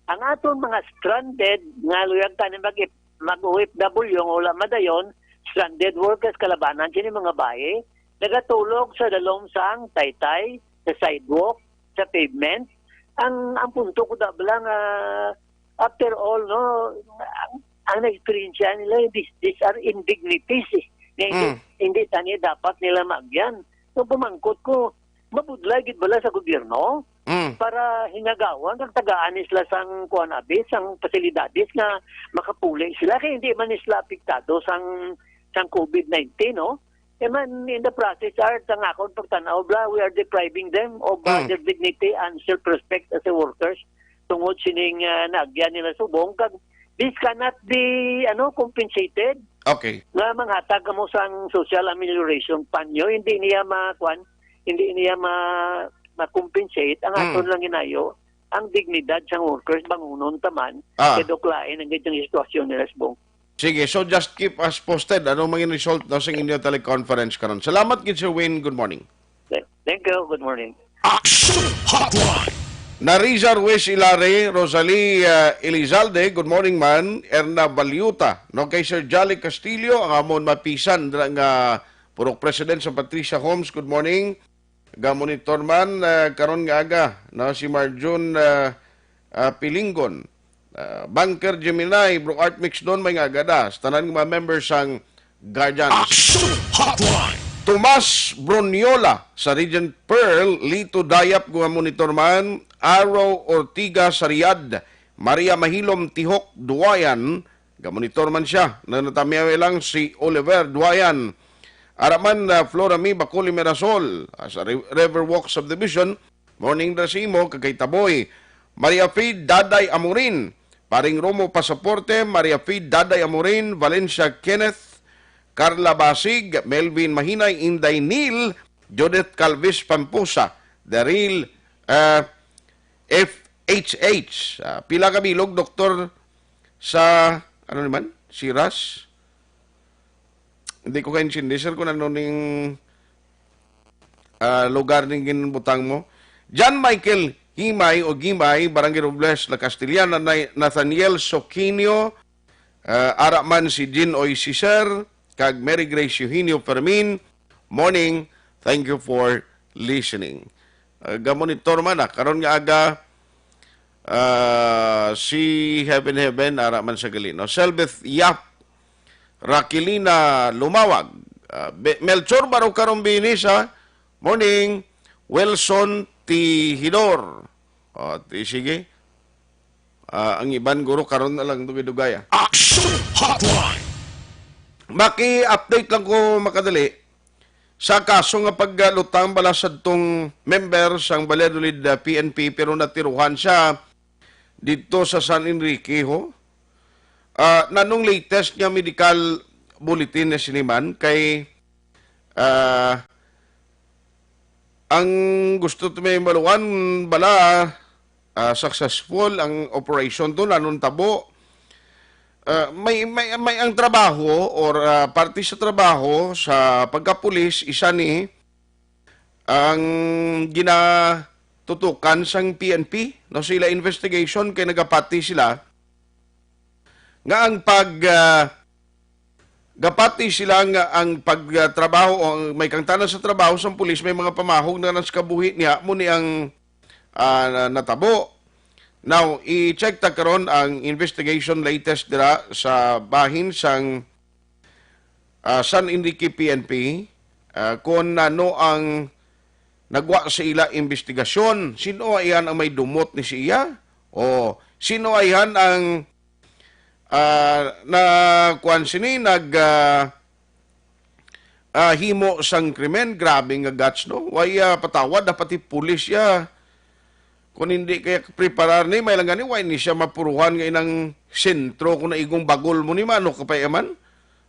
Ang aton mga stranded nga luyag tani mag-, mag-O F W nga wala madayon, stranded workers kalabanan sini mga bayi, nagatulog sa dalom sang taytay, sa sidewalk, sa pavement. Ang, ang punto ko da bala nga, after all, no, ang, ang na-experience nila, these, these are indignities, eh. Nga hindi, Mm. hindi tani dapat nila maagyan. So, pumangkot ko, mabudlay gid bala sa gobyerno Mm. para hingagawan kag tagaan sila sang kuan abi, sang pasilidades nga makapuli sila kay hindi man sila apektado sang, sang covid nineteen, no? E man, in the process, Art, ang akon pagtan-aw, bla, we are depriving them of, uh, Mm. their dignity and self-respect as a workers tungod sining, uh, naagyan nila subong kag this cannot be, ano, compensated. Okay. Nga manghatag kamo sang social amelioration panyo, hindi niya ma-, kuan, hindi niya ma-, ma-compensate. Ang Mm. aton lang inayo, ang dignidad sang workers, bangunon ta man, Ah. kay duklain ang gitang sitwasyon nila subong. Sige, so just keep us posted. Anong mga result na sa inyo teleconference karon? Salamat gid, Sir Wayne. Good morning. Thank you. Good morning. Action Hotline. Nariza Ruiz Ilare, Rosalie, uh, Elizalde, good morning, man. Erna Baliuta, no, kay Sir Jolly Castillo, ang amon mapisan dira nga purok president sa Patricia Homes, good morning. Gamonitor man, uh, karon nga aga, no, si Marjun, uh, uh, Pilingon, uh, Banker Gemini, Bro Art Mix, don may nga aga da, sa tanan nga mga members sang Guardians. Action Hotline. Tomas Broniola sa Regent Pearl, Lito Dayap, nga monitor man, Arrow Ortiga sa Riyadh, Maria Mahilom Tihok, Duwayan, gamonitor man siya, na natamiyaw lang si Oliver Duwayan. Araman, ah, Flora May Bacoli Mirasol, ah, sa Ri-, Riverwalk Subdivision, morning da sa imo, kag kay Taboy. Maria Fe Daday Amorin, Paring Romo Pasaporte, Maria Fe Daday Amorin, Valencia Kenneth, Carla Basig, Melvin Mahinay, Inday Neil, Judith Calvis Pampusa, Daryl, ah, F H H. Ah, pila ka bilog, doktor, sa, ano naman? Siras? Hindi ko kaintindi, sir, kung ano ning, ah, lugar ning ginbutang mo. John Michael Himay o Gimay, Barangay Robles, La Castellana, Nay-, Nathaniel Soquinio, ah, ara man si Jean Oy Cicer, kag Mary Grace Eugenio Fermin. Morning, thank you for listening. Ah, gamonitor man, ah, karon nga aga, ah, si Heaven Heaven, ara man sa gali, no? Selbeth Yap, Raquelina Lumawag, ah, Be-, Melchor Baro Karumbini sa morning, Wilson Tihidor. O, ti-, sige. Ah, ang iban, guro, karon na lang dugay-dugay, ah. Action Hotline! Maki-update lang ko makadali sa kaso nga paglutang bala sadtong member sang Valladolid, ah, P N P, pero natiruhan siya didto sa San Enrique, ho. Ah, nanong latest nga medical bulletin na sini man kay, ah, ang gusto to may maluan bala, ah, successful ang operation to, nanong tabo. Ah, may, may, may ang trabaho or, ah, parte sa trabaho sa pagkapulis, isa ni ang ginatutukan sang P N P, no, sila investigation kay nagapati sila nga ang pag, ah, gapati sila nga ang pagtrabaho o ang may kangtanan sa trabaho sang pulis may mga pamahog na nas kabuhi niya mo ni ang, ah, na-, natabo. Now, i-check ta karon ang investigation latest dira sa bahin sang, ah, San Enrique P N P, ah, kung ano ang nagwa sa ila investigasyon. Sino ayan ang may dumot ni siya? O sino ayan ang, ah, na kuwan sini nag, ah, ah, himo sang krimen? Grabe nga guts, no? Way, ah, patawad, dapat ipulis siya. Kung hindi kaya preparar ni, may lang gani, way ni siya mapuruhan nga inang sentro kung naigong bagol mo ni mano kapay man.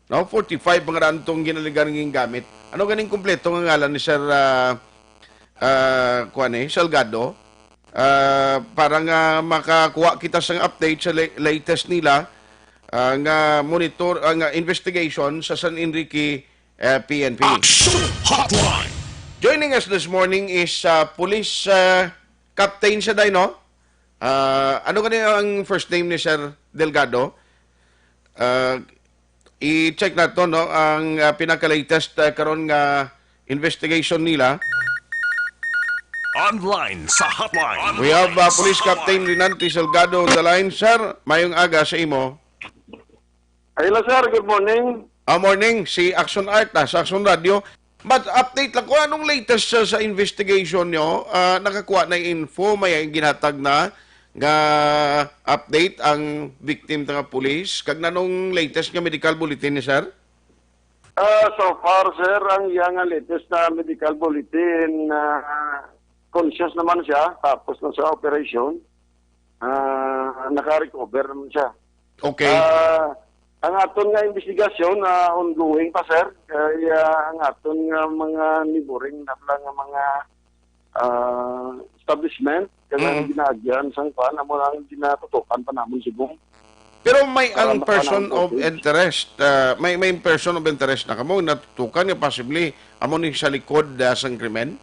No, forty-five mga daan tong ginaligan nga gingamit. Ano ganing kumpleto nga ngalan ni Sir, ah, ah, kuwan eh, Salgado? Ah, para nga makakuha kita sang update sa la-, latest nila, ah, nga monitor, ah, nga investigation sa San Enrique, eh, P N P. Action Hotline! Joining us this morning is, ah, Police, ah, Captain siya, day, no? Ah, ano gani ang first name ni Sir Delgado? Ah, i-check nato, no, ang, ah, pinaka-latest, ah, karon nga investigation nila. Online sa hotline. We have, ah, Police Captain Rinante Salgado on the line. Sir, mayong aga sa imo. Hello, sir. Good morning. Ah, morning. Si Action Art, ah, sa Action Radio. But update lang ko, anong latest sa, sa investigation nyo? Ah, nakakuha na info, may ginhatag na nga update ang victim nga pulis? Kag nanong latest nga medical bulletin ni sir? Ah, so far, sir, ang iya nga latest na medical bulletin, ah, conscious naman siya, tapos na sa operation. Ah, naka-recover naman siya. Okay. Ah, ang aton nga investigasyon, ah, ongoing pa, sir. Kay, ah, ang aton nga mga neighboring na lang nga mga, ah, establishment, kaya Mm. ginaagian sang kuan, amo lang ginatutukan pa namon subong. Pero may Para ang makakuha person ng of footage. interest, ah, may, may person of interest na kamo natutukan nga possibly amo ni sa likod, ah, sang krimen?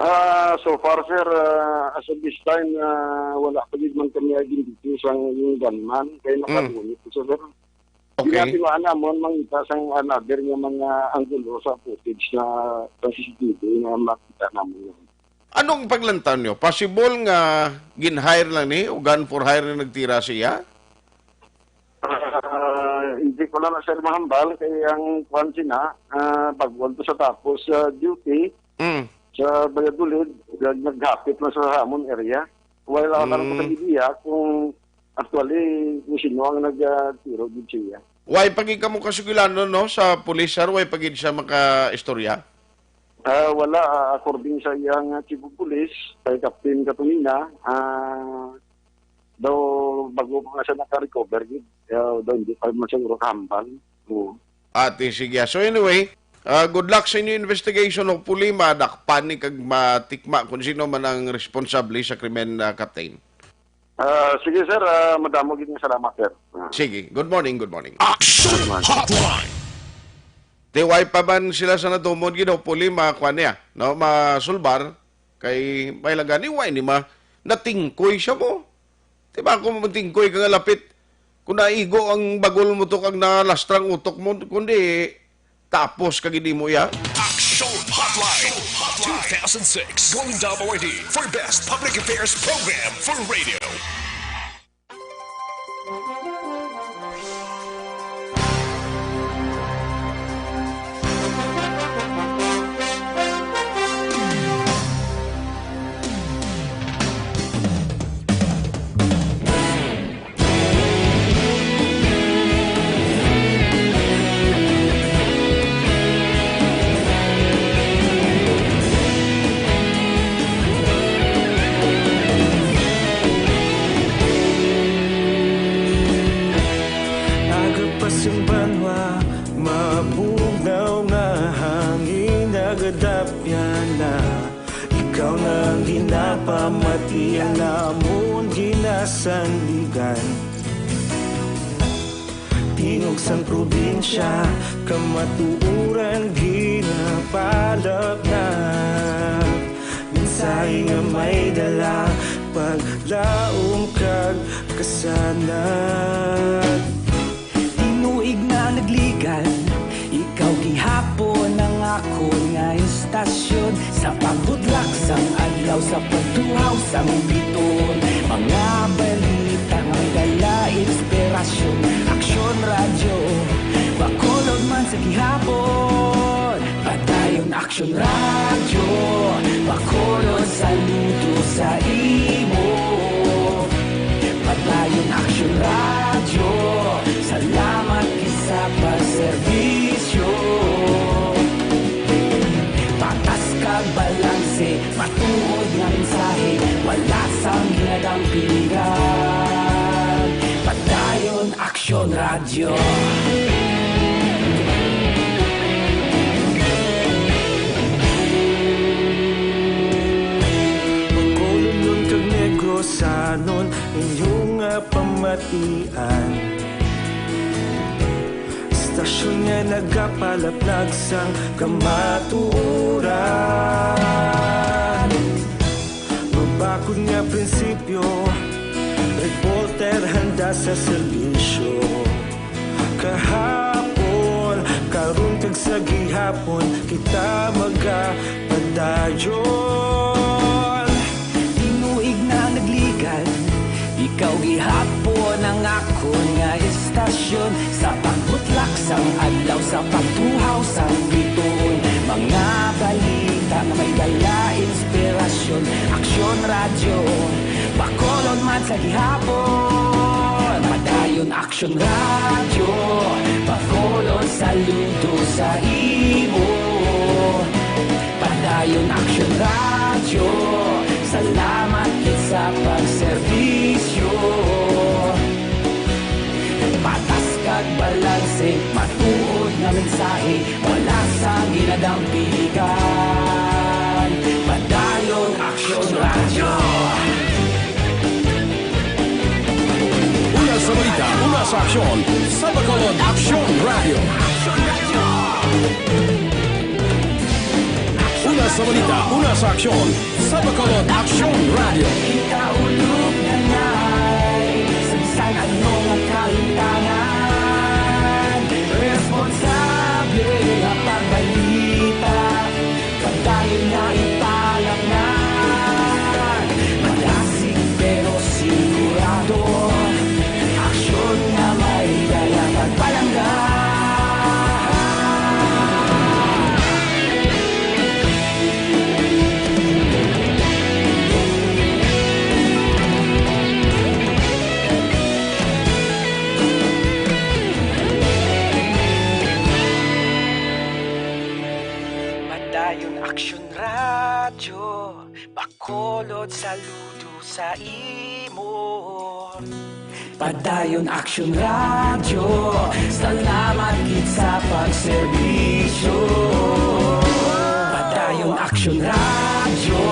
Ah, so far, sir, ah, as of this time, ah, wala pa gid man kami identify sang yung gunman kay Mm. nakagunit siya, sir. Okay. Ginatiwaan namon mangita sang another nga mga anggulo sa footage na, sa C C T V nga makita namon. Anong paglantaw nyo? Possible nga gin-hire lang ni o gun for hire na nagtira siya? Ah, hindi ko lang, sir, mahambal kay ang kwan sina, ah, bag-o to sa tapos sa duty Mm. sa Valladolid, nag-, naghapit na sa amon area. While wala lang ko Mm. sa idea kung actually kung sino ang nagtiro gid siya. Way pa gid kamo kasugilanon, no, sa pulis, sir? Way pa gid siya makaistorya? Ah, wala, ah, according sa iyang, ah, chief of police, kay Captain Katunina, ah, daw bago pa nga siya naka-recover, gid. Kaya daw hindi pa man siguro kahambal. Oo. Ate, sige. So anyway, ah, good luck sa inyo investigation. Hopefully, madakpan ni kag matikma kung sino man ang responsable sa krimen, ah, Captain. Ah, sige, sir. Ah, madamo gid nga salamat, sir. Ah. Sige. Good morning, good morning. Action Hotline. Di, way pa man sila sa natumod gid, hopefully, makuha niya, no? Masulbar. Kay may lang gani, way ni ma-, natingkoy siya mo. Di ba, kung matingkoy ka nga lapit, kung naigo ang bagol mo to kag nalastrang utok mo, kundi tapos ka gid mo iya. Action Hotline two thousand six Golden Dome Awardee for Best Public Affairs Program for Radio. Agapas ang banwa, mabugnaw nga hangin nagadapyan na. Ikaw na ang ginapamati, ang amon ginasandigan. Tingog sang probinsya, kamatuoran ginapalapnap. Mensahe nga may dala, paglaom kag kasanag. Tinuig na nagligan, ikaw gihapon ang akon nga istasyon. Sa pagbudlak sang adlaw, sa pagtuhaw sang bituon, mga balita nga may dala inspirasyon. Aksyon Radyo, Bacolod man sa gihapon. Padayon Aksyon Radyo, Bacolod, saludo sa imo. Padayon Aksyon Radyo, salamat gid sa pagserbisyo. Patas kag balanse, matuod nga mensahe, wala sang ginadampigan. Padayon Aksyon Radyo. Bacolodnon kag Negrosanon, inyo nga pamatian. Istasyon nga nagapalaplag sang kamatuoran. Mabakod nga prinsipyo, reporter handa sa serbisyo. Kahapon, karon kag sa gihapon, kita magapadayon. Tinuig na nagligan, ikaw gihapon ang akon nga istasyon. Sa pagbutlak sang adlaw, sa pagtuhaw sang bituon, mga balita nga may dala inspirasyon. Aksyon Radyo, Bacolod man sa gihapon. Padayon Aksyon Radyo, Bacolod, saludo sa imo. Padayon Aksyon Radyo, salamat gid sa pagserbisyo. Patas kag balanse, matuod nga mensahe, wala sang ginadampigan. Padayon Aksyon Radyo. Una sa balita, una sa aksyon, sa Bacolod Aksyon Radyo. Una sa balita, una sa aksyon, sa Bacolod Aksyon Radyo. Kita ulog na nay, sa bisan ano nga kahimtangan, responsable nga pagbalita. Padayon nga ipalapngan, madasig pero sigurado. Aksyon nga may dala kag palangga. Bacolod, saludo sa imo. Padayon Aksyon Radyo, salamat gid sa pagserbisyo. Padayon Aksyon Radyo,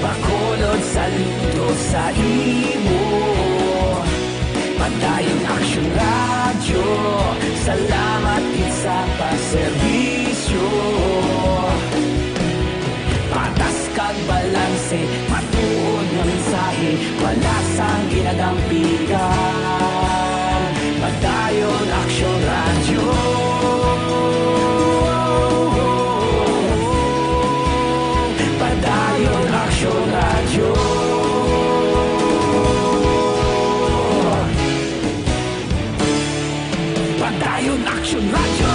Bacolod, saludo sa imo. Padayon Aksyon Radyo, salamat gid sa pagserbisyo. Patas kag balanse, matuod nga mensahe, wala sang ginadampigan. Padayon Aksyon Radyo. Padayon Aksyon Radyo. Padayon Aksyon Radyo.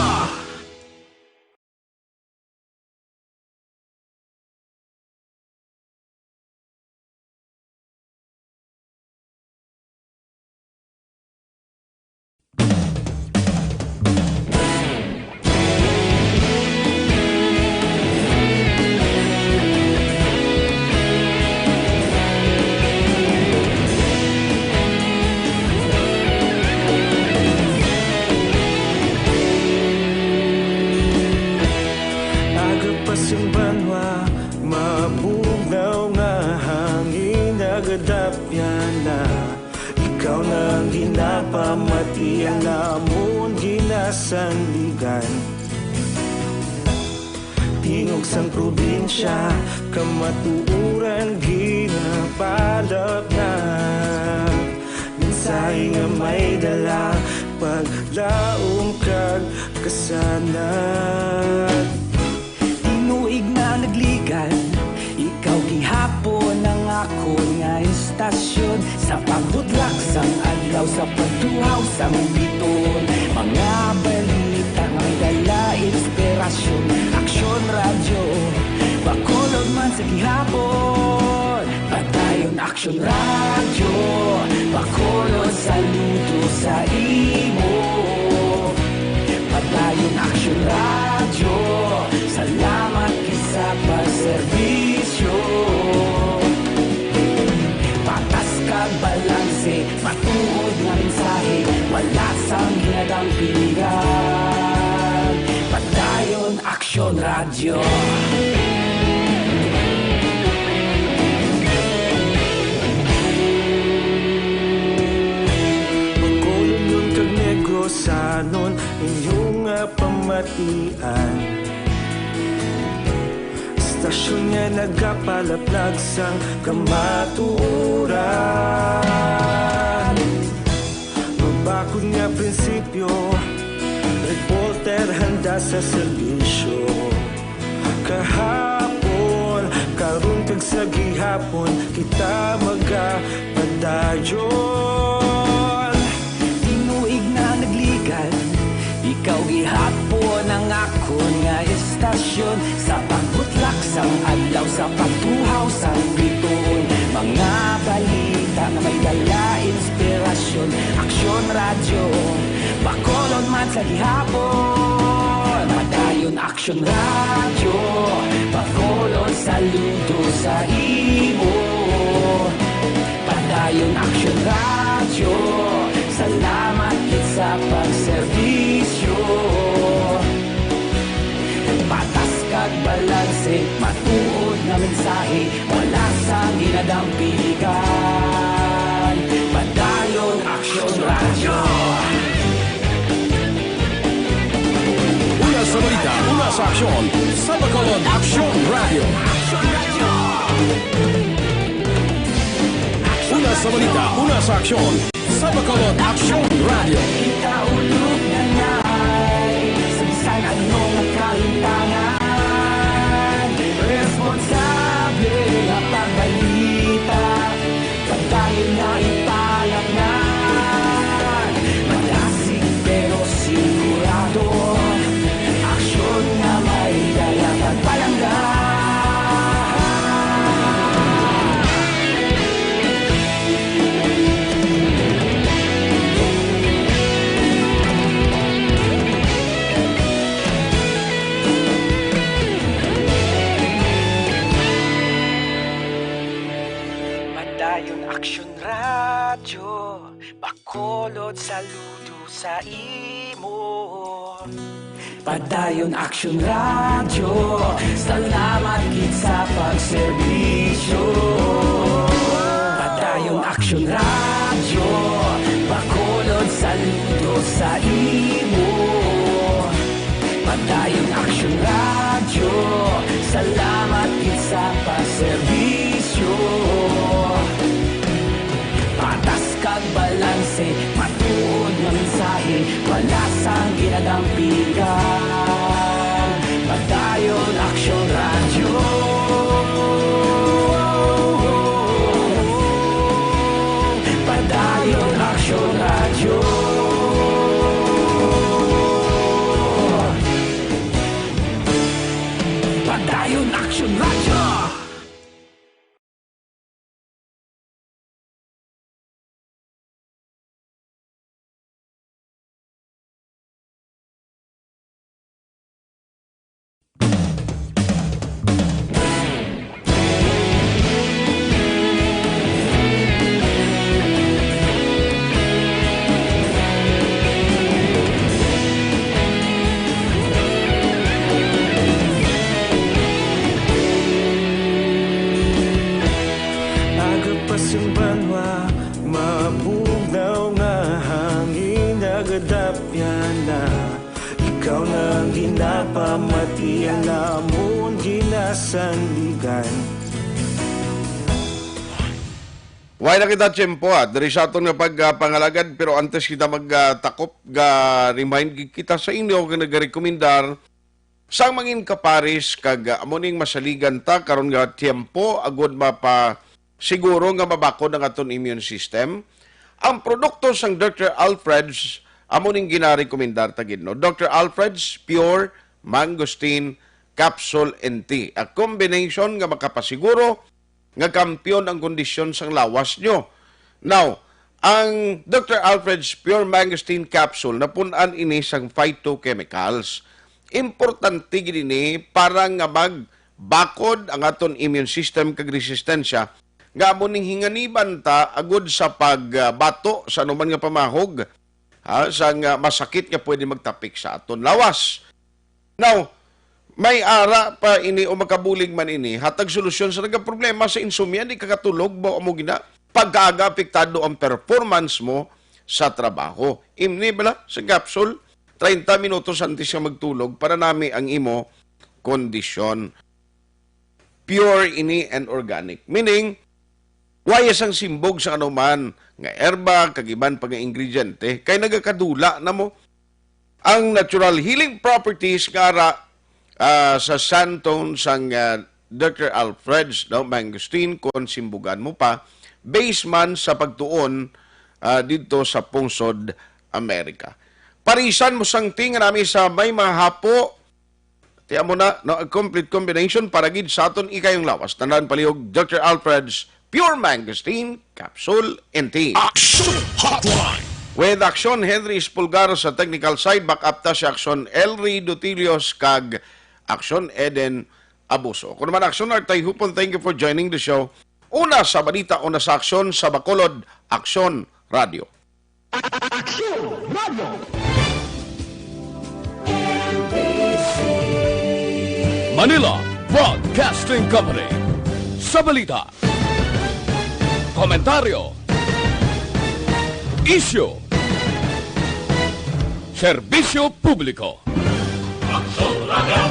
Aga pa sing banwa, mabugnaw nga hangin, nagadapyan na. Ikaw na ang ginapamati, ang amon ginasandigan. Tingog sang probinsya, kamatuoran ginapalapnag. Mensahe nga may dala, paglaom kag kasanag. Tinuig na nagligad, ikaw gihapon ang akon nga istasyon. Sa pagbutlak sang adlaw, sa pagtuhaw sang biton, mga balita nga may dala inspirasyon. Aksyon Radyo, Bacolod man sa gihapon. Padayon Aksyon Radyo, Bacolod, saludo sa imo. Padayon Aksyon Radyo, salamat gid sa pagserbisyo. Patas kag balanse, matuod nga mensahe, wala sang ginadampigan. Padayon Aksyon Radyo. Bacolodnon kag Negrosanon, inyo nga pamatian. Istasyon nga nagapalaplag sang kamatuoran. Mabakod nga prinsipyo, reporter handa sa serbisyo. Kahapon, karon kag sa gihapon, kita magapadayon. Tinuig na nagligad, ikaw gihapon ang akon nga istasyon. Sa pagbutlak sang adlaw, sa pagtuhaw sang bituon, mga balita nga may dala inspirasyon. Aksyon Radyo, Bacolod man sa gihapon. Padayon Aksyon Radyo, Bacolod, saludo sa imo. Padayon Aksyon Radyo, salamat gid sa pagserbisyo. Patas kag balanse, matuod nga mensahe, wala sang ginadampigan. Padayon Aksyon Radyo. Una sa balita, una sa aksyon, sa Bacolod Aksyon Radyo. Una sa balita, una sa aksyon, sa Bacolod Aksyon Radyo. Kita ulog na ngay, sa bisan ano nga kahintangan, responsable nga pagbalita, padayon na ipalapngan. Madasig pero sigurado, aksyon nga may dala pagpalangga. Padayon Aksyon Radyo, Bacolod, saludo sa imo. Padayon Aksyon Radyo, salamat gid sa pagserbisyo. Padayon Aksyon Radyo, Bacolod, saludo sa imo. Padayon Aksyon Radyo, salamat gid sa pagserbisyo. Patas kag balanse, matuod nga mensahe, wala sang ginadampigan. Padayon Aksyon Radyo. Padayon Aksyon Radyo. Padayon Aksyon Radyo. Agapas ang banwa, mabugnaw nga hangin, nagadapyan na. Ikaw na ang ginapamati, ang amon ginasandigan. Way na kita tiyempo, ah, diri sa aton nga pag, ah, pangalagad, pero antes kita mag, ah, takop, ga-remind gid kita sa inyo nga nagarekomendar sang mangin kapares kag, ah, amo ning masaligan ta karon nga tiyempo agud mapasiguro nga mabakod ang aton immune system. Ang produkto sang Doctor Alfred's amo ning ginarekomendar ta gid, no? Doctor Alfred's Pure Mangosteen Capsule and Tea, a combination nga makapasiguro nga kampiyon ang kondisyon sang lawas nyo. Now, ang Doctor Alfred's Pure Mangosteen Capsule, napun-an ini sang phytochemicals. Importante gid ini para nga magbakod ang aton immune system kag resistensya, nga amo ning hinganiban ta agud sa pagbato sa anuman nga pamahog, ha, sang, ah, masakit nga pwede magtapik sa aton lawas. Now, may ara pa ini o makabulig man ini, hatag solusyon sa nagaproblema sa insomnia, di ka katulog, ba amo gina, pagkaaga apektado ang performance mo sa trabaho. Imni bala sa capsule, treinta minutos antes nga magtulog, para nami ang imo kondisyon. Pure ini and organic. Meaning, wala sang simbog sa anuman nga erba kag iban pa nga ingrediente, kay nagakadula na mo ang natural healing properties nga ara, ah, sa Santone sang, ah, Doctor Alfred's, no, Mangosteen, kon simbugan mo pa, base man sa pagtuon, ah, didto sa pungsod Amerika. Parisan mo sang tea nga nami sa may mga hapo, Ti amo na, no, a complete combination para gid sa aton ikayong lawas. Tandaan, palihog, Doctor Alfred's Pure Mangosteen Capsule and Tea. Action Hotline. With Action Henry Espulgar sa technical side, back up ta si Action Elry Dutilios kag Action Eden Abuso. Ako naman, Action Art Tayhupon, thank you for joining the show. Una sa balita, una sa aksyon sa Bacolod, Action Radio. Aksyon Radio. Manila Broadcasting Company. Sa balita, komentaryo, isyu, serbisyo publiko. Aksyon Radio.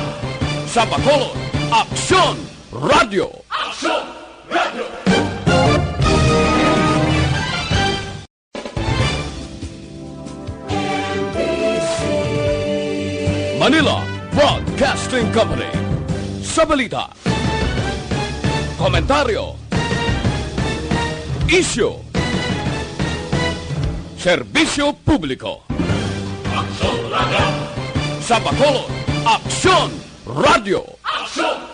Sa Bacolod, Aksyon Radio. Aksyon Radio. Manila Broadcasting Company. Sa balita, komentaryo, isyu, serbisyo publiko. Aksyon Radio. Sa Bacolod, Aksyon Radio. Aksyon